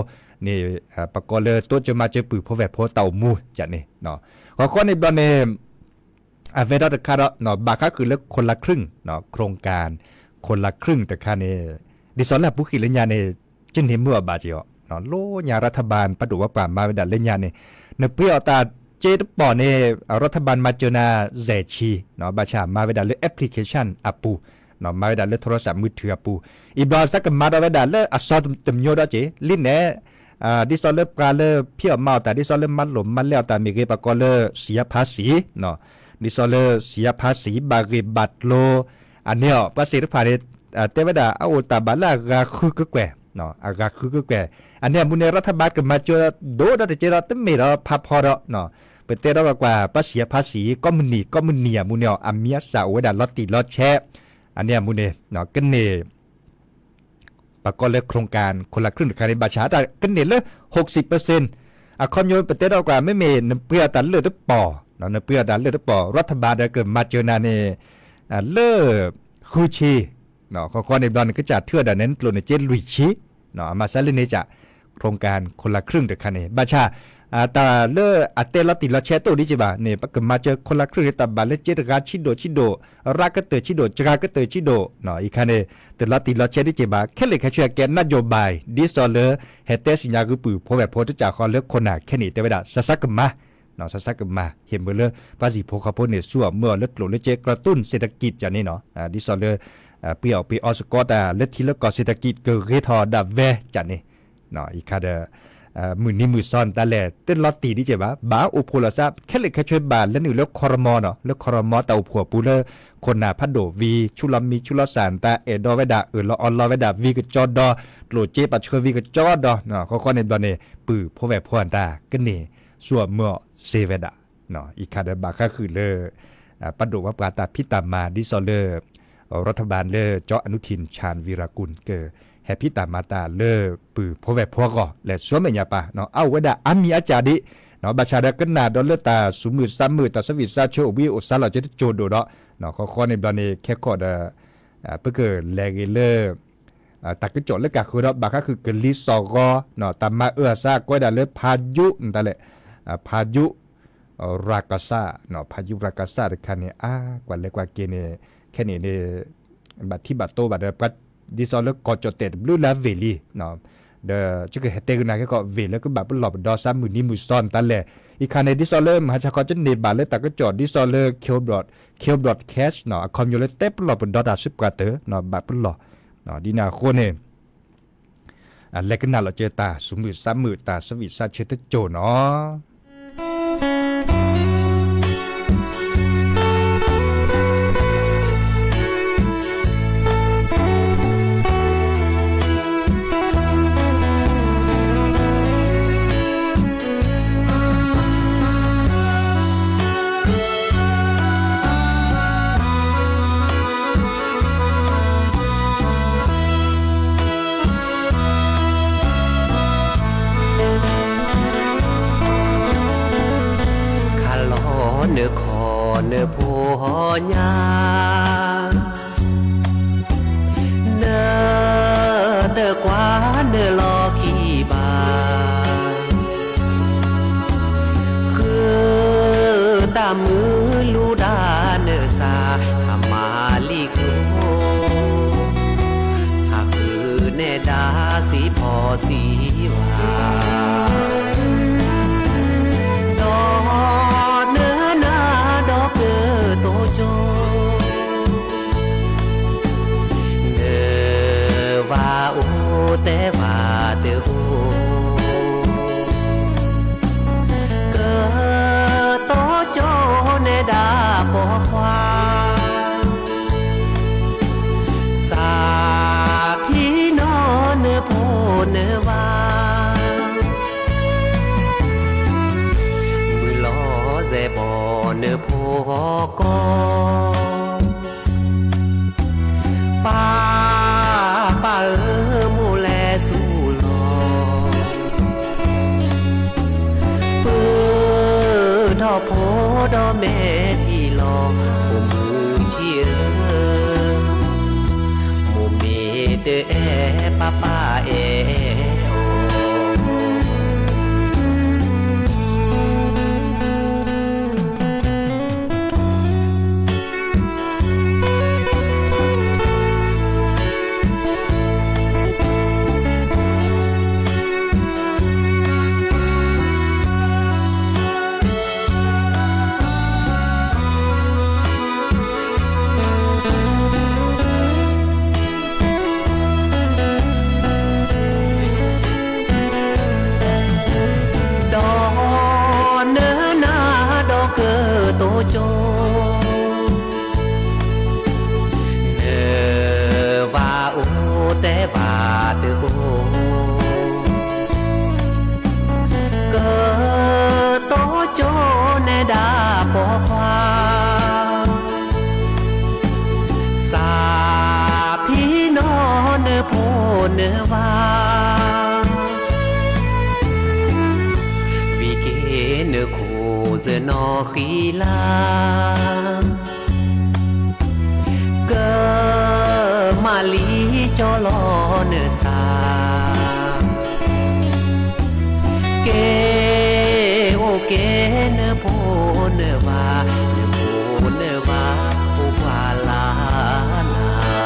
န့ၣ် ပကိးလၢတိစၢၤမၤစၢၤပုၢ်ဖိဝဲၢ်ဖိတၢ်အိၣ်မူန့ၣ်, အဃိန့ၣ်ဘျီန့ၣ် အဝဲဒီးတခါဒီး ဘၣ်ဃးဃုာ်လၢ คนละครึ่ง โครงการ คนละครึ่ง တခါန့ၣ် ဒ်သိးလၢအပူၤဃံလၢညါန့ၣ် ကန့ၢ်မုာ်အီၤဘၣ်က့ၤအီၤ, လၢညါ รัฐบาล ပာ်ဒိၣ်ပာ်ပှၤမၤဝဲဒၣ်လၢညါန့ၣ် နပှ့ၤအီၣ်တၢ်စ့တပီၢ်န့ၣ် รัฐบาล မၤစၢၤနၤ စဲးဆံ ဘၣ်ဆၣ်မၤဝဲဒၣ်လၢ application အပူၤ, မၤဝဲဒၣ်လၢ โทรศัพท์มือถือ အပူၤ, အံၤဘျီစၢကမၤဒီးဝဲဒၣ်လၢအစီတမျိုးဒီးက့ၤ လံနဲၣ် ဒ်သိးလၢပှၤလၢဖံးအီၣ်မၤအီၣ်တၢ် ဒ်သိးလၢမၤလိာ်မၤလဲအီၣ်တၢ်မ့ၢ်ဂ့ၤ ပကိးလၢ เสียภาษี ဒ်သိးလၢ เสียภาษี ဘၣ်ဂ့ၢ်ဘၣ်ကျိၤ အန့ၣ်အီၤ ပှၤသ့ၣ်တဖၣ်န့ၣ် တဲဝဲဒၣ် အအိၣ်တၢ်ဘၣ်လၢအဂၤဃုကကွဲၢ်, အဂၤဃုကကွဲၢ်, အန့ၣ်အမူန့ၣ် รัฐบาล ကမၤစၢၤဒိၣ်ဒီးတကဲဒီး တမ့ၢ်ဒီးဖးဖီဒီး ပတဲဒီးပကွၢ် ภาษี ภาษี ကိးမုၢ်နံၤ ကိးမုၢ်နံၤအမူန့ၣ်အီၤ အမံၤအစၢ်အိၣ်ဝဲဒၣ်လီၤတံၢ်လီၤဆဲး, အန့ၣ်အမူန့ၣ် ကန့ၢ် ပကိးလၢ โครงการ คนละครึ่ง တခါန့ၣ် ဘၣ်ဆၣ်တၢ်ကန့ၢ်လၢ หกสิบเปอร์เซ็นต์ အခီပညီပတဲဒီးကွၢ် မ့မ့ၢ်နပှ့ၤအီၣ်တၢ်လၢာ်တပီၢ်, နပှ့ၤအီၣ်တၢ်လၢာ်တပီၢ် รัฐบาล ဒီးကမၤစၢၤနၤန့ၣ် လၢ ဃုဆံ, ဃီဃီန့ၣ်ဘျီနကစၢ်ထုးအီၣ်ဒၣ်န့ၣ် နကျိၣ်နစ့လွံၢ်ဆံ, အမၤစၢၤလၢန့ၣ်စၢ် โครงการ คนละครึ่ง တခါန့ၣ် ဘၣ်ဆၣ် တၢ်လၢအတဲလီၤတံၢ်လီၤဆဲးတအိၣ်ဒံးက့ၤဘၣ်န့ၣ် ပကမၤစၢၤ คนละครึ่ง န့ၣ် တၢ်ဘၣ်လၢစ့တဂၤဆံးဒိၣ်ဆံးဒိၣ်, ရၣ်ကတၢၢ်ဆံးဒိၣ် စှၤကတၢၢ်ဆံးဒိၣ်, အံၤခါန့ၣ် တလီၤတံၢ်လီၤဆဲးဒံးက့ၤဘၣ်, ခဲလၢာ်ခဲဆ့ကဲ นโยบาย ဒ်သိးလၢ ဟဲတဲစံၣ်ညါဂုာ်ပုၢ်ဖိဝဲၢ်ဖိတကၢ်ဃီလၢခိၣ်နၢ်ခဲန့ၣ် တဲဝဲဒၣ် စၢ်စၢကမၤ စၢ်စၢကမၤ ဟ့ၣ်မ့ၢ်လၢ ပှၤစံၣ်ဖိဃီဖိန့ၣ် ဆူၣ်အီၤမၢအီၤလၢကျိၣ်လၢစ့ กระตุ้นเศรษฐกิจ ကန့ၣ်နီၤ, ဒ်သိးလၢ ပှ့ၤအီၣ်ပှ့ၤအီစ့ၢ်ကီးတၢ်လၢထံလၢကီၢ် เศรษฐกิจကဂ့ၤထီၣ်ဒၣ်ဝဲကန့ၣ်, အံၤခါဒီး မုၢ်နံၤမုၢ်သီနတၢ်လဲၣ် တလီၤတံၢ်ဒံးက့ၤဘၣ်, ဘၣ်အိၣ်ဖှိၣ်လိာ်သး ခဲလၢာ်ခဲဆ့ဘၣ်လဲၤနုာ်လၢ ครม နီၤ, လၢ ครม တၢ်အိၣ်ဖှိၣ်အပူၤလၢ ခိၣ်နၢ်ဖးဒိၣ်ဝံၤ ဆူၣ်လီၤမံၤဆူၣ်လီၤစၢ်နတၢ်အဲၣ်ဒိးဝဲဒၣ် အၢၣ်လီၤအီလီၤဝဲဒၣ်ဝံၤကကၠီဒီး ကျိၣ်စ့ပာ်ဆၢဝံၤကကၠီဒီး ဃီဃီန့ၣ်ဘျီန့ၣ် ပုၢ်ဖိဝဲၢ်ဖိနတၢ်ကန့ၢ် ဆူၣ်အီၤမၢအီၤစ့ဝဲဒၣ်, အံၤခါဒီးဘၣ်ဃးဃုာ်လၢ ပာ်ဒိၣ်ပာ်ပှၤတၢ်ဖံးတၢ်မၤဒ်သိးလၢ รัฐบาล လၢ เจ้าอนุทิน ชาญวีรกูล ကဟဲဖံးတၢ်မၤတၢ်လၢပုၢ်ဖိဝဲၢ်ဖိအဂီၢ် လဲၤဆူမဲာ်ညါပၢ် အအိၣ်ဝဲဒၣ်အါမံၤအါကၢ်ဒံး, ဘၣ်ဆၣ်ဒီးကနၣ်ဒီးလၢတၢ်သူၣ်မုာ်သးမုာ် တၢ်ဆၢဂ့ၤဆၢဝါ အိၣ်ဘှံးအိၣ်သါလီၤက့ၤတစိၢ်ဒိၣ်ဒီး ဃီဃီန့ၣ်ဘျီန့ၣ် ခဲကီၢ်ဒီး ပကလဲၤဂ့ၤလၢ တၢ်ကစီၣ်လၢကဃၢၤဒီး ဘၣ်ဃးဃုာ်ကလံၤစိးဂီၤ တၢ်မၤအၢအသး ကိးဝဲဒၣ်လၢ พายุ နတၢ်လဲၣ်, พายุ ราคัส พายุ ราคัส တခါန့ၣ် အါ ကွၢ်လဲၤကွၢ်က့ၤန့ၣ် ခဲန့ၣ်န့ၣ် ဘၣ်ထံဘၣ်တိဘၣ်ဒီး ဒ်သိးလၢကီၢ်ကၠီၣ်တဲၣ်တဘျုးလၢအဝ့ၢ်လံ ဒီးယကဟဲတဲဂုာ်နၤခဲကီး ဝ့ၢ်လၢကဘၣ်ပလီၢ်ပဒီသးမုၢ်နံၤမုၢ်သီနတၢ်လဲၣ်, အံၤခါန့ၣ် ဒ်သိးလၢမဟါဆါခီကန့ၢ်ဘၣ်လၢတၢ်ကစီၣ် ဒ်သိးလၢ Kyo Broad-, Kyo Broadcast အခီပညီလၢတဲပလီၢ်ပဒီတၢ်စ့ပှၤတၢၢ် ဘၣ်ပလီၢ် ဒ်န့ၣ်အဃိန့ၣ် လဲၤကနၣ်လီၤက့ၤတၢ်သူၣ်မုာ်သးမုာ် တၢ်ဆၢဂ့ၤဆၢဝါတစိၢ်နီၤ. ခးလီၤနခီၣ်နဖိညါ နတကွၢ်နလီၢ်ခံဘၣ်, ဃုတၢ်မုာ်လူၤဒါနသး ဟးမၤလံကျိ, ဟးဃုနဲၣ်ဒါစံးဖီစံးဝါ, ဒီး ပှၤအိၣ်တဲပှၤတအိၣ်, ကတိၤကၠိန့ၢ်ဒၣ်ပိာ်ခွါ, စးဖံနီၢ်နဖိနဝၤ, မုၢ်လီၤစဲးဘီၣ်နဖိကီၢ် ပၢ်ပၢ်ဧၢ မိၢ်လဲၤဆူလီၤ, ပၢ်ထီၣ်ဖိဒီးမဲာ်ထံလီၤ, အိၣ်မုာ်ဆံးဧၢ, မိၢ်မ့ၢ်တအဲၣ် ပၢ်ပၢ်အဲၣ်အီၤ ဒီးနနၤဒီးကတိၤကၠိ, နဘၣ်အိၣ်တဲဘၣ်တအိၣ်, ကတိၤကၠိန့ၢ်ဒၣ်ပိာ်ခွါ, စးဖံနီၢ်နဖိနဝၤ, ဝံၤက့ၤနခိၣ်စနီၤဃံလၤ, ကမၤလံကၠီလီၤနသး, က့ၤအိၣ်က့ၤနဖိနဝၤ, နဖိနဝၤအိၣ်ပှၢ်လၢ်လၢ်.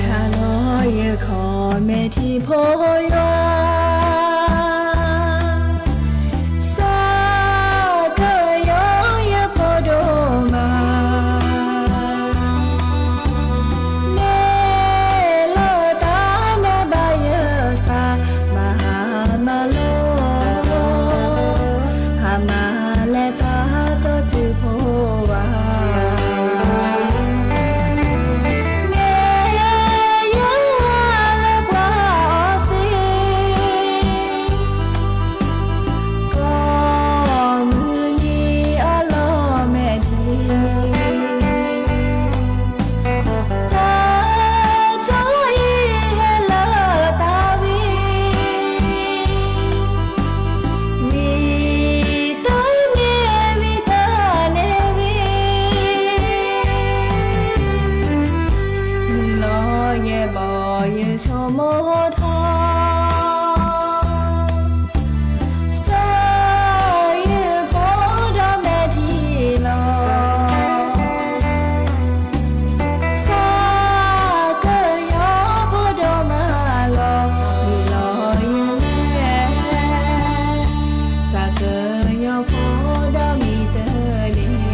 ခးလီၤယခီၣ်မဲာ်ထံဖိယွၤ, စးကယီယဖိဒိၣ်မး, မ့ၢ်လီၤတၢ်နဘၣ်ယသး, မၤဟါမၢ်လီၤ ဟါမၢ်လဲၤတၢ်တီတုၤဖိဝါ, မ့ၢ်ယွၤလၢပှၤအီၤစ့, ကိးမုၢ်နံၤအလီၢ်မဲာ်ဒံး တၢ်တီအံၤဟဲလၢတၢ်ဝံၤ, ဝံၤတန့ၢ်ဝံၤတန့ၢ်ဝံၤ, မုၢ်လီၤယဲၢ်ဘီယဆိကမိၣ်ထီၣ် စးယဖိဒီးမဲာ်ထံလီၤ, စးကယီဖိဒိၣ်မးလီၤ, မုၢ်လီၤယဲၢ် စးကယီဖိဒီးမံၤတန့ၢ်.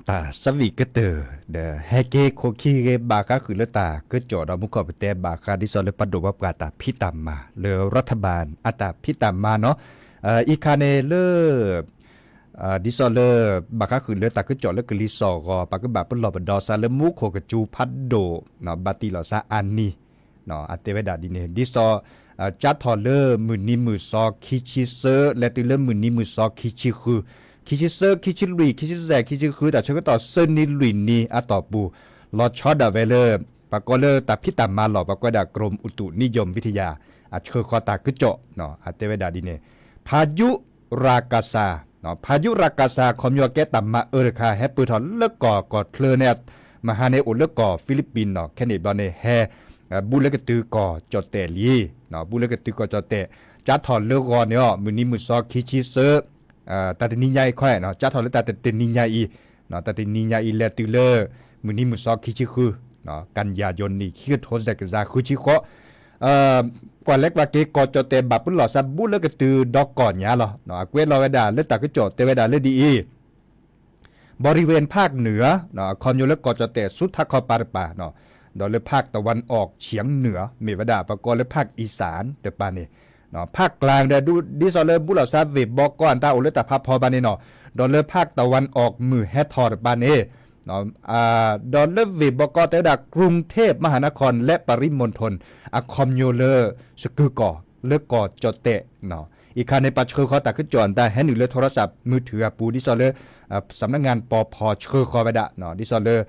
တၢ်ဆၢဝံၣ်ကတၢၢ် ဒီးဟဲက့ၤခိၣ်ခံဂ့ၤ ဘၣ်ဃးဃုာ်လၢတၢ်ကစီၣ်ဒီး မူခိၣ်ပတဲဘၣ်ဃးဒ်သိးလၢပဒိၣ်ပှၤပှၢ်တၢ်ဖံးတၢ်မၤ လၢ ရၤထဘၢၣ် အတၢ်ဖံးတၢ်မၤနီၤ. အံၤခါန့ၣ်လၢ ဒ်သိးလၢ ဘၣ်ဃးဃုာ်လၢတၢ်ကစီၣ်လၢကလံၤစိးဂီၤ ပှၤကဘၣ်ပလီၢ်ပဒီးစးလၢမူခိၣ်ကစူၤဖးဒိၣ် ဘၣ်တံၢ်လီၤစးအါနံၤ အတဲဝဲဒၣ်ဒ်န့ၣ် ဒ်သိး ကၠါထီၣ်လၢမုၢ်နံၤမုၢ်သီခံဆံသၢ လဲၤတုၤလၢမုၢ်နံၤမုၢ်သီခံဆံဃု, ခံဆံသၢ ခံဆံလွံၢ် ခံဆံယဲၢ် ခံဆံဃု တၢ်ဆၢကတီၢ်သၢနံၤလွံၢ်နံၤအတီၢ်ပူၤ လီၤဆီဒၣ်ဝဲလၢ ပှၤကိးလၢတၢ်ဖံးတၢ်မၤလီၢ် ပှၤကိးဝဲဒၣ် กรมอุตุนิยมวิทยา အဆှၢဃီၤတၢ်ကစီၣ် အတဲဝဲဒၣ်ဒ်န့ၣ် พายุราคาซา พายุราคาซา ခီပညီကဲတၢ်မၤအၢတခါ ဟဲပၢၢ်ထီၣ်လၢကီၢ်ကီၢ်ချၢန့ၣ် မဟါန့ၣ်အိၣ်လၢကီၢ်ဖံလံးပံးနီၤ ခဲန့ၣ်ဘျီန့ၣ် ဟဲ ဘူးလၢကတုၤကီၢ်ကၠီၣ်တဲၣ်လံ, ဘူးလၢကတုၤကီၢ်ကၠီၣ်တဲၣ် ကၠါထီၣ်လၢဂီၤန့ၣ်အီၤ မုၢ်နံၤမုၢ်သီခံဆံသၢ တၢ်တနံၤညါအံၤခီ ကၠါထီၣ်လၢတၢ်တနံၤညါအံၤ တၢ်တနံၤညါအံၤလဲၤတုၤလၢ မုၢ်နံၤမုၢ်သီခံဆံဃု กันยายน နံၣ်ခံကထိစဲးကယၤဃုဆံဃိး ကွၢ်လဲၤကွၢ်က့ၤ ကီၢ်ကၠီၣ်တဲၣ်ဘၣ်ပလီၢ်စးဘူးလၢကတုၤဒီးကီၢ်ညါလီၤ. အကွဲးလီၤဝဲဒၣ်လၢတၢ်ကစီၣ်တဲဝဲဒၣ်လၢဒ်အံၤ บริเวณภาคเหนือ အခီပညီလၢကီၢ်ကၠီၣ်တဲၣ်ဆူထးခီပၤတပၤ ဒီးလၢ ภาคตะวันออกเฉียงเหนือ မ့ၢ်ဝဲဒၣ်ပှၤကိးလၢ ภาคอีสาน တပၤန့ၣ် ภาคกลาง ဒီး ဒ်သိးလၢဘူးလီၤစးဝ့ၢ်ဘီကီအတၢ်အိၣ်လၢတၢ်ဖးဖီဘၣ်န့ၣ်နီၤ ဒီးလၢ ภาคตะวันออก မုၢ်ဟဲထီၣ်တပၤန့ၣ် ဒီးလၢဝ့ၢ်ဘီကီတဲဝဲဒၣ် กรุงเทพมหานครและปริมณฑล အခီပညီလၢ စကုၤကီၢ် လၢကီၢ်ကၠီၣ်တဲၣ် အံၤခါန့ၣ် ပှၤဆှၢဃီၤတၢ်ကစီၣ်အတၢ်ဟဲနုာ်လၢ โทรศัพท์มือถือ အပူၤ ဒ်သိးလၢ สำนักงาน ปภ ဆှၢဃီၤဝဲဒၣ် ဒ်သိးလၢ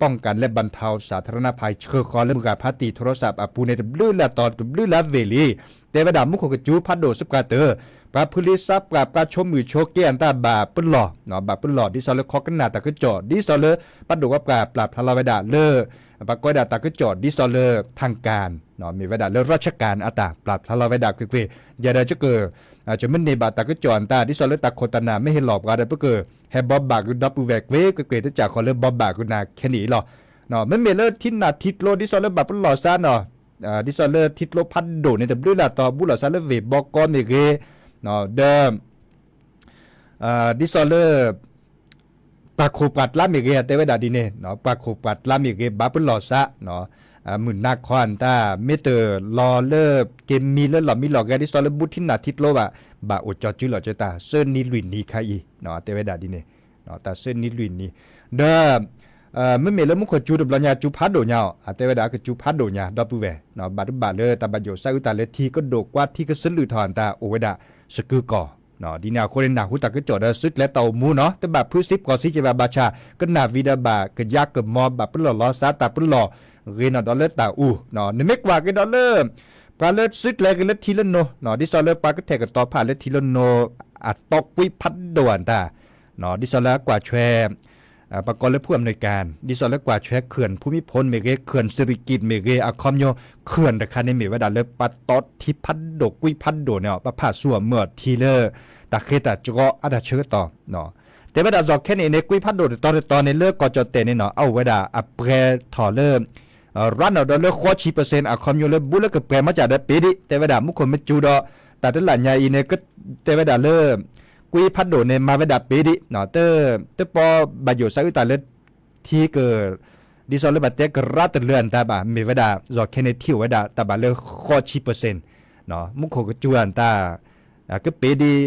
ป้องกันและบรรเทาสาธารณภัย ဆှၢဃီၤလၢမုၢ်ဂၤဖးတံၢ် โทรศัพท์ အပူၤန့ၣ် တဘျုးလၢ်တီၤ တဘျုးလၢ်ဝ့ၢ်လံ တဲဝဲဒၣ်မူခိၣ်ကစူၤဖးဒိၣ်စပှၢ်တၢၢ် ပှၤဖုလံၤစးပှၢ် ပှၤဆိမိၣ်ဆိက့အတၢ်ဘၣ်ပလီၢ် ဘၣ်ပလီၢ် ဒ်သိးလၢခိးကနၣ်တၢ်ကစီၣ် ဒ်သိးလၢ ပဒိၣ်ပှၤပှၢ်ပျၢ်ဖျါလီၤဝဲဒၣ်လၢ ပှၤကိးဝဲဒၣ်တၢ်ကစီၣ် ဒ်သိးလၢ ทางการ မ့ၢ်ဝဲဒၣ်လၢ ราชการ အတၢ်ပျၢ်ဖျါလီၤဝဲဒၣ်ကွ့ၢ်ကွ့ၢ် ယၤဒီးက ကမ့ၢ်န့ၢ်ဘၣ်တၢ်ကစီၣ်အတၢ် ဒ်သိးလၢတၢ်ခိၣ်တၢ်နၢ်မ့ၢ်ဟ့ၣ်လီၤပှၤဒီး ပကဟဲဘိးဘၣ်ဃုာ်ဒီပုၢ်ဝဲၢ်ကွ့ၢ်ကွ့ၢ် တစၢ်ဃီလၢဘိးဘၣ်ဃုာ်နၤခဲန့ၣ်အံၤလီၤ. မ့မ့ၢ်လၢထံနၢ်ထံကျိ ဒ်သိးလၢဘၣ်ပလီၢ်စါနီၤ ဒ်သိးလၢထံကျိဖးဒိၣ်န့ၣ် တဘျုးလၢ်တီၤ ဘူးလီၤစါလၢဝ့ၢ်ဘီကီမ့ၢ်ဂ့ၤ ဒီး ဒ်သိးလၢ ပှၤခိၣ်ပှၤကျါမ့ၢ်ဂ့ၤ တဲဝဲဒၣ်ဒ်န့ၣ် ပှၤခိၣ်ပှၤကျါမ့ၢ်ဂ့ၤ ဘၣ်ပလီၢ်စါ မုၢ်နၤခီအတၢ် မ့ၢ်တလီၤလၢ က့ၤမံလၢလီၢ်မံလီၢ်ဂဲၤ ဒ်သိးလၢဘူးထံနၢ်ထံကျိဘၣ် ဘၣ်အိၣ်ကၠီစုလီၤက့ၤတၢ် သၢနံၤလွံၢ်နံၤခါအံၤ တဲဝဲဒၣ်ဒ်န့ၣ် တၢ်သၢနံၤလွံၢ်နံၤ ဒီး မ့မ့ၢ်လၢမူခိၣ်စူၤတဘျီညါ စူၤဖးဒိၣ်ညါအီၤ အတဲဝဲဒၣ်ကစူၤဖးဒိၣ်ညါ ဒီပုၢ်ဝဲၢ် ဘၣ်တဘၣ်လၢတၢ်ဘၣ်ယိၣ်စးအုးတၢ်လၢထံကဒိၣ်ကွၢ်ထံကစးလုၢ်ထီၣ်အတၢ်အိၣ်ဝဲဒၣ် စကုၤကီၢ် ဒ်န့ၣ်အဃိန့ၣ် နၢ်ဟူတၢ်ကစီၣ်ဒီးစုကျဲတၢ်အိၣ်မူနီၤ တဘၣ်ဖုးစံးဖှီၣ်စံးက့ဘၣ်ဘၣ်ဆၣ် ကနၣ်ဝံၤဒီးဘၣ်ကယါကမီၤ ဘၣ်ပလီၢ်လီၤစါတၢ်ပလီၢ် ဂ့ၤနီၣ်ဒီးလၢတၢ်အူ နမ့ၢ်ကွၢ်က့ၤဒီးလၢ ပှၤလၢစုကျဲက့ၤလၢထံလၢနိ ဒ်သိးလၢပှၤကထဲၣ်ကတီၤဖးလၢထံလၢနိ အတီကွံဖးဒိၣ်အတၢ် ဒ်သိးလၢကွၢ်ဆွဲ ပှၤကိးလၢ ผู้อำนวยการ ဒ်သိးလၢကွၢ်ဆွဲ เขื่อนภูมิพล မ့ၢ်ဂ့ၤ เขื่อนศิริกิติ์မ့ၢ်ဂ့ၤ အခီပညီ เขื่อน တခါန့ၣ်မ့ၢ်ဝဲဒၣ်လၢပှၤတီထံဖးဒိၣ်ကွံဖးဒိၣ်န့ၣ် ပှၤဖးဆူၣ်အမၢၢ်အီၤထံလၢ တၢ်ဃ့တၢ်ကီအတၢ်ဆၢကတီၢ် တဲဝဲဒၣ် ဇော်ခဲန့ၣ်န့ၣ် ကွံဖးဒိၣ်တတီၤတတီၤန့ၣ် လၢကီၢ်ကၠီၣ်တဲၣ်န့ၣ်နီၤ အအိၣ်ဝဲဒၣ်အပှဲၤထီၣ်လၢ ရၣ်နီၣ်ဒီးလၢဃိးဆံ percent အခီပညီလၢ ဘူးလၢကပှဲၤမၤစၢ်ဒီးပ့ၤဒံး တဲဝဲဒၣ် မူခိၣ်မ့ၢ်စူၤဒီး တၢ်တလၢ်ညါအံၤန့ၣ် တဲဝဲဒၣ်လၢ ကွံဖးဒိၣ်န့ၣ် မၤဝဲဒၣ်ပ့ၤဒံး တပီဘၣ်ယိၣ်စးအုးတၢ်လၢထံက ဒ်သိးလၢဘၣ်တဲကရၢတလၢအတၢ်ဘၣ် မ့ၢ်ဝဲဒၣ် ဇော်ခဲန့ၣ် ထံၣ်အိၣ်ဝဲဒၣ် တၢ်ဘၣ်လၢဃိးဆံ percent မူခိၣ်ကစူၤအတၢ် ကပ့ၤဒံး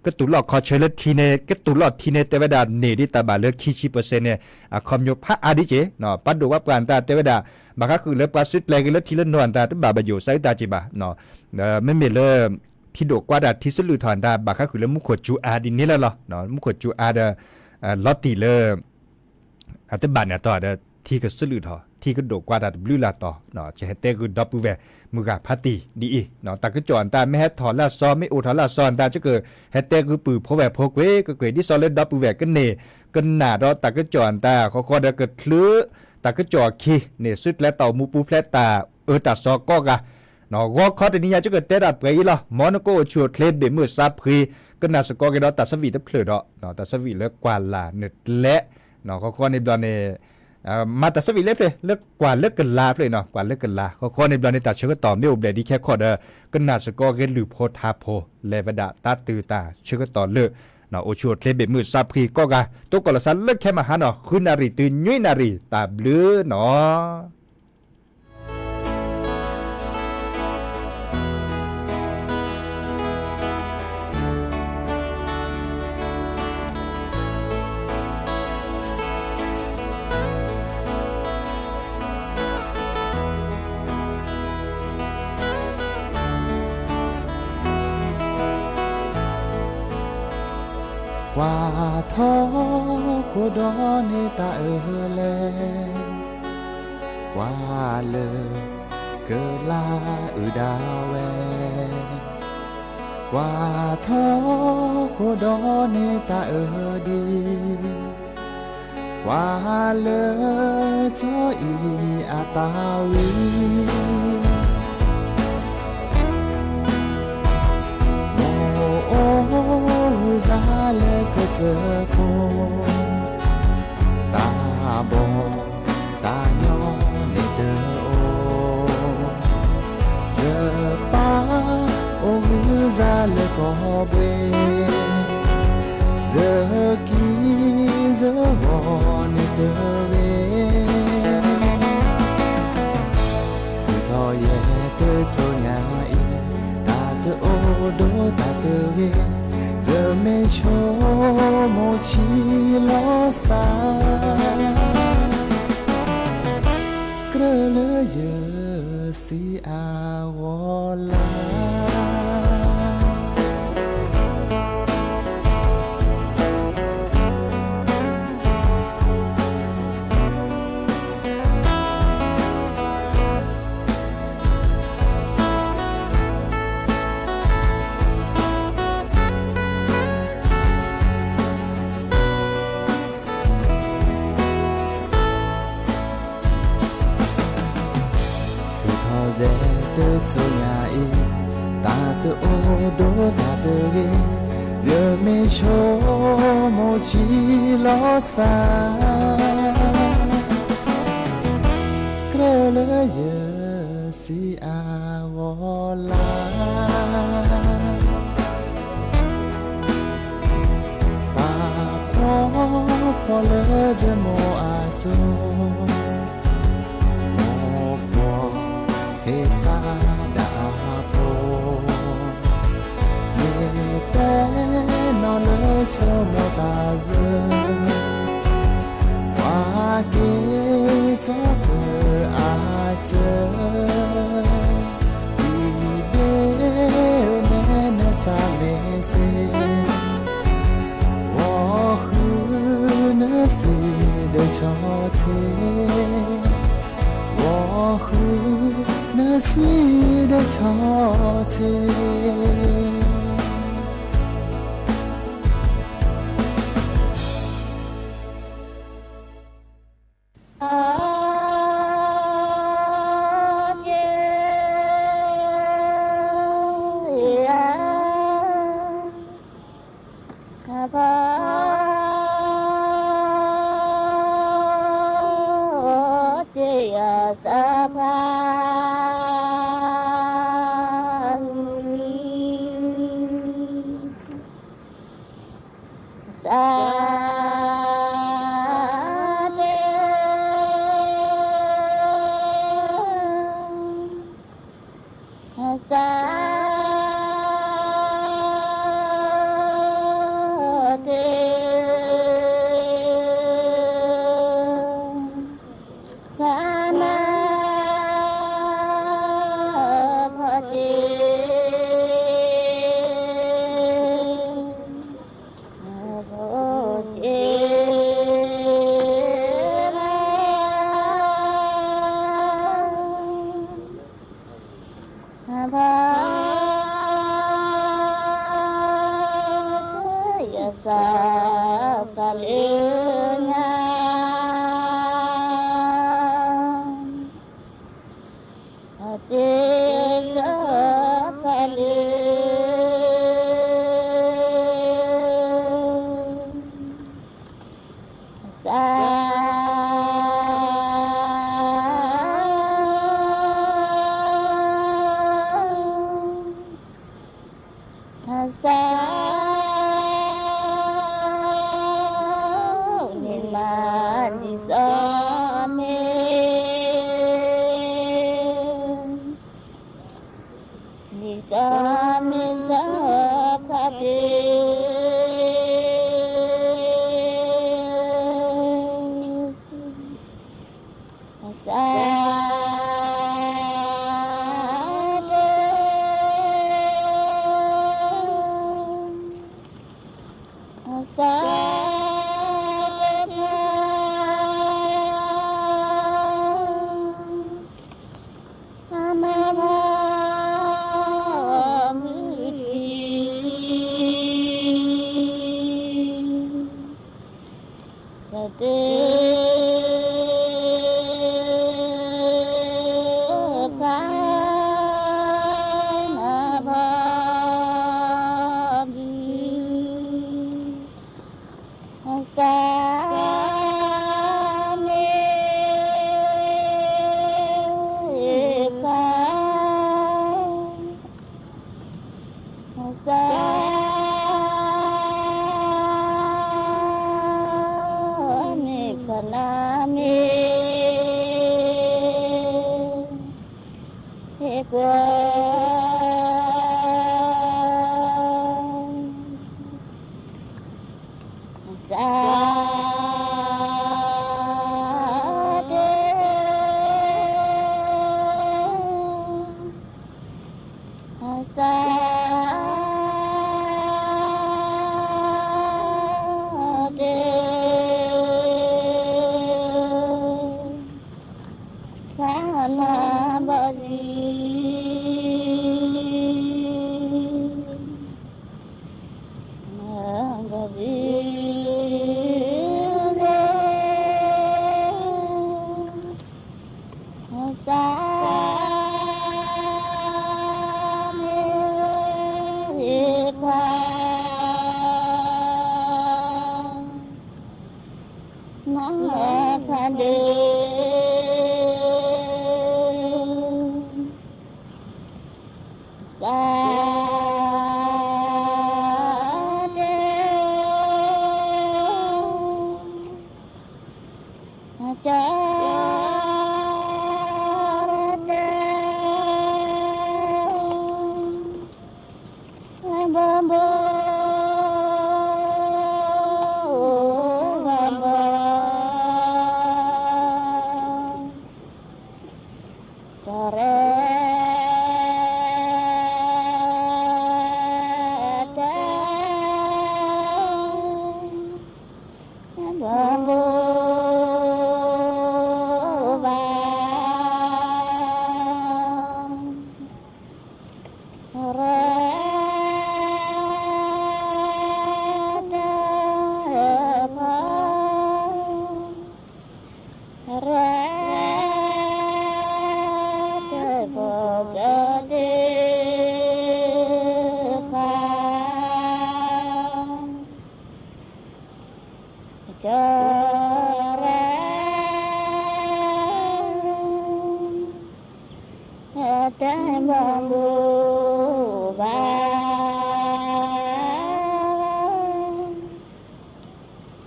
ကတူၢ်လိာ်ခီဆၢလၢထံန့ၣ် ကတူၢ်လိာ်ထံန့ၣ် တဲဝဲဒၣ်န့ၢ်ဒံးတၢ်ဘၣ်လၢခံဆံ percent န့ၣ် အခီပညီဖးအါဒံးက့ၤ ပှၤဒိၣ်ပှၤပှၢ်အတၢ်တဲဝဲဒၣ် ဘၣ်ဃးဃုာ်လၢပှၤစုကျဲက့ၤလၢထံလၢနိအတၢ် တဘၣ်ဘၣ်ယိၣ်စးအုးတၢ်က့ၤဘၣ် မ့မ့ၢ်လၢ ထံဒိၣ်ကွၢ်တၢ်ထံစးလုၢ်ထီၣ်အတၢ် ဘၣ်ဃးဃုာ်လၢမူခိၣ်စူၤအါဒ်န့ၣ်လီၤ. မူခိၣ်စူၤအါဒီး လီၤတံၢ်လၢ အတဘၣ်န့ၣ်အတီၢ်ဒီး ထံကစးလုၢ်ထီၣ် ထံကဒိၣ်ကွၢ်တၢ်တဘျုးလၢ်တီၤ ယဟဲတဲဃုာ်ဒီပုၢ်ဝဲၢ် မုၢ်ဂၤဖးတံၢ်ဒ်အံၤ တၢ်ကစီၣ်အတၢ်မ့ၢ်ဟဲထီၣ်လၢအစီ မ့ၢ်အိၣ်ထီၣ်လၢအစီအတၢ် ယကဟဲတဲဃုာ်ပုၢ်ဖိဝဲၢ်ဖိကွ့ၢ်ကွ့ၢ် ဒ်သိးလၢဒီပုၢ်ဝဲၢ်ကန့ၢ် ကနၣ်ဒီးတၢ်ကစီၣ်အတၢ် ဃီဃီဒီးကချုး တၢ်ကစီၣ်အခံန့ၣ် စုကျဲတၢ်အိၣ်မူပူၤဖျဲးတၢ်အၢတၢ်သီကိးဂၤ ဂီၤခီတနံၤညါ ယကတဲဒၣ်ပှဲၤအံၤလီၤ. မ်နကအိၣ်ဆူၣ်အိၣ်ချ့ ဘ့ၣ်မုၢ်သးဖှံ ကနၣ်စ့ၢ်ကီးက့ၤဒီးတၢ်ဆၢဝံၣ်တဖျၢၣ်ဒီး တၢ်ဆၢဝံၣ်လၢကွၢ်လၢ်နကျဲ ဃီဃီန့ၣ်ဘျီန့ၣ် မၤတၢ်ဆၢဝံၣ်လၢဖျၢၣ် လၢကွၢ်လၢကလၤဖျၢၣ်နီၤ ကွၢ်လၢကလၤ ဃီဃီန့ၣ်ဘျီန့ၣ် တၢ်ဆၢကတီၢ်မ့ၢ်အိၣ်ဘျဲၣ်ဒ်ခဲခီၣ်ဒီး ကနၣ်စ့ၢ်ကီးက့ၤလုၢ်ဖိထါဖိ လဲၤဝဲဒၣ်တၢ်တုၤတၢ်ဆၢကတီၢ်လၢ အိၣ်ဆူၣ်အိၣ်ချ့ဘၣ်မုာ်စးဖှံကိးဂၤ တိကိၣ်လီၤစးလၢခဲမဟါနီၤ ဃုနၣ်ရံၣ်တုၤနွံနၣ်ရံၣ် တၢ်ဘျုးနီၤ. ကွၢ်ထီၣ်ခိၣ်ဒီးန့ၢ်တၢ်အၢလဲၣ်, ကွၢ်လၢကလါအုၣ်ဒၣ်ဝဲ, ကွၢ်ထီၣ်ခိၣ်ဒီးန့ၢ်တၢ်အၢဒံး, ကွၢ်လၢစီၤအံၤအတၢ်ဝံၤ မိၢ်အိၣ်ဂုၢ်စါလၢကစၢၢ်ခိၣ်, တၢ်ဘီၣ်တၢ်ညီန့ၣ်တအိၣ်, ယပၢ်အိၣ်ဂုၢ်စါလၢကီၢ်ဘှ့ၣ်, ယကံယဂီၤန့ၣ်တဂ့ၤ. ထုးထီၣ်ယဲၢ်တစိၤညါအံၤ, တၢ်တအိၣ်ဒီးတၢ်တဂ့ၤ, ယမ့ၢ်ဆိကမိၣ်ဆံးလီၤစၢ်, ကြၢးလၢယစံးအဂီၢ်လၢ် ထုးထီၣ်ယဲၢ်တစိၤညါအံၤ, တၢ်တအိၣ်ဒီးတၢ်တဂ့ၤ, ယမ့ၢ်ဆိကမိၣ်ဆံးလီၤစၢ်, ကြၢးလၢယစံးအဂီၢ်လၢ် ပာ်ဖှိၣ်ဖှိၣ်လၢယမိၢ်အစိၤ, မိၢ်ပှီၢ်ဟ့ၣ်စၢ်ဒၣ်အဖိ, မ့ၢ်တဲနီၢ်လၢဆိကမိၣ်တၢ်စၢၤ, ပှၤက့ၤကီၢ်ပၢၤအစၢၤ ဒ်ဘ့ၣ်နဲနဆါမ့ၢ်စ့ၢ်, ဂီၤဃုနစွံဒီးဆီၣ်ဆ့, ဂီၤဃုနစွံဒီးဆီၣ်ဆ့. တ့ သးတ့ သးတ့ အမၤဘၣ်မုၢ်ထံ သးတ့ သးနၢ်ဘၣ်ဘု သး မ့ၢ် သး သး မ့ၢ်သးနၢ်မ့ၢ် ဟ့ၣ်ကွၢ် သး တ့ သး တ့ သးနၢ်ဘၣ်ဘု နၢ်ဘၣ်ဘု သး သး နၢ်ဘၣ်ဒု သးတ့ သးတ့ ဘီဘီ ဘီဘီ တရၢ တၢ ဘီဘီ ဘီဘီ ရၢ တၢ ဖီ ရၢ တၢ ဖီ ကတ့ ဖး ကတၢ ရၢ တၢ ဘီဘီ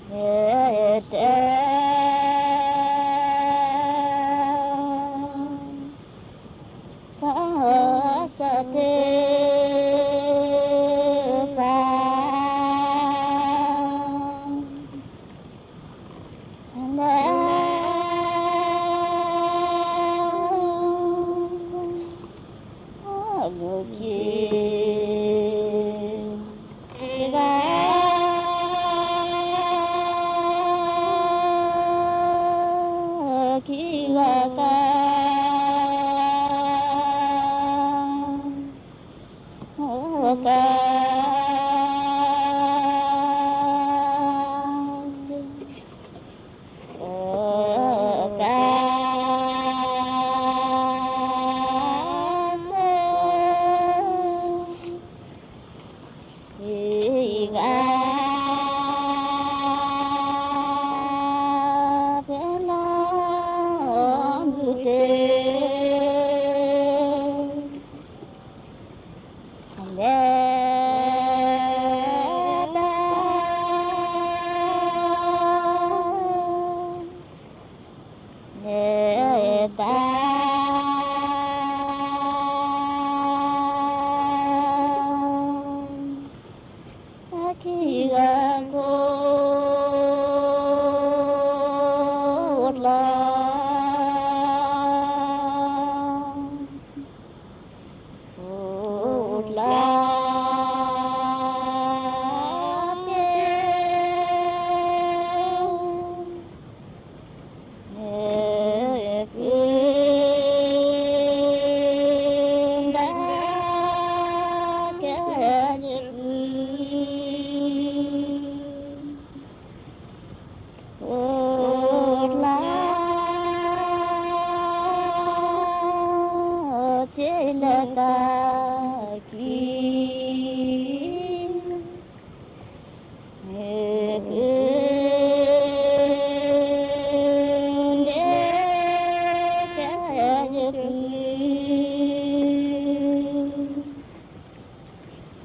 ဘီဘီ တၢ သး သးတ့ သး လၢ အဘူးက့ၤ ဂၤ ခံဂၤသၢ က က ဂၤ ဖဲလီၤဘုတ့ လဲၤတၢ် လဲၤတၢ် ခံဂၤကိးလီၤ ကိးလီၤ မ့ၢ်က့ၤ ဘၣ်ကဲယဖု အိၣ်လၢ က့ၤလၢတၢ်ခံ မ့ၢ်က့ၤ ဒဲကဲယဖု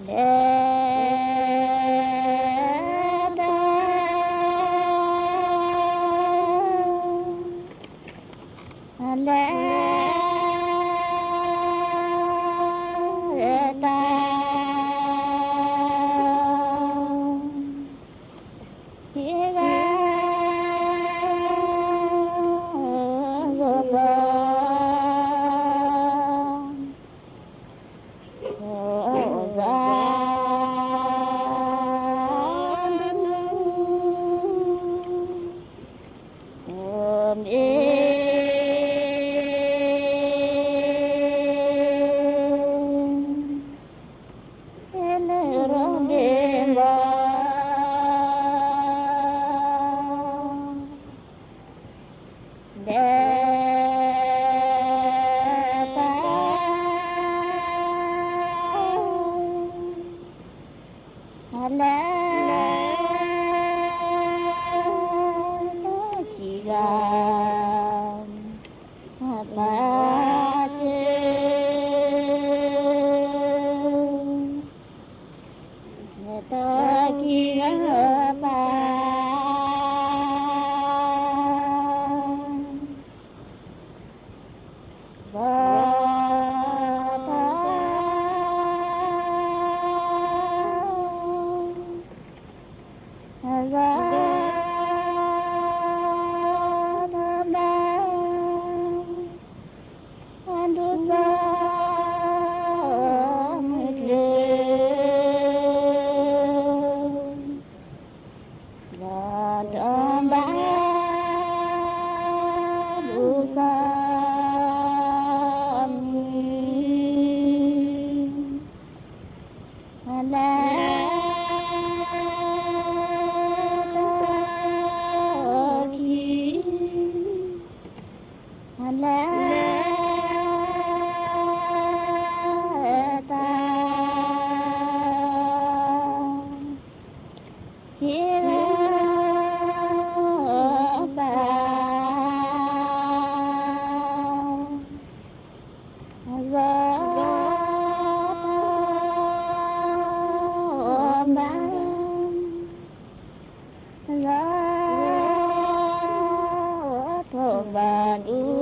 လဲၤ တၢ် လဲၤ တၢ် ဟံးဂၤ ယိၤလီၤ အိၣ်ဂၤ မ့ၢ် လၢရီဘ့ၣ်ဘီ လဲၤ တၢ် လဲၤ တၢ်ခံဂၤ ပာ်စၢၤ တၢ်ခံဂၤပာ် ဘီ တၢ် အဂၤ တၢ်ဘၣ် အဒိၣ်စီ မုၢ်ကျၢၤ ဘၣ်ဒီးဘၣ် ဒိၣ်စီ မုၢ် အလၢ တၢ်ခံ အလၢ တၢ် ဟံးဂၤ ပာ် အဂၤ ဘၣ် အဂၤ ထိၣ်ဘၣ်ဒိၣ်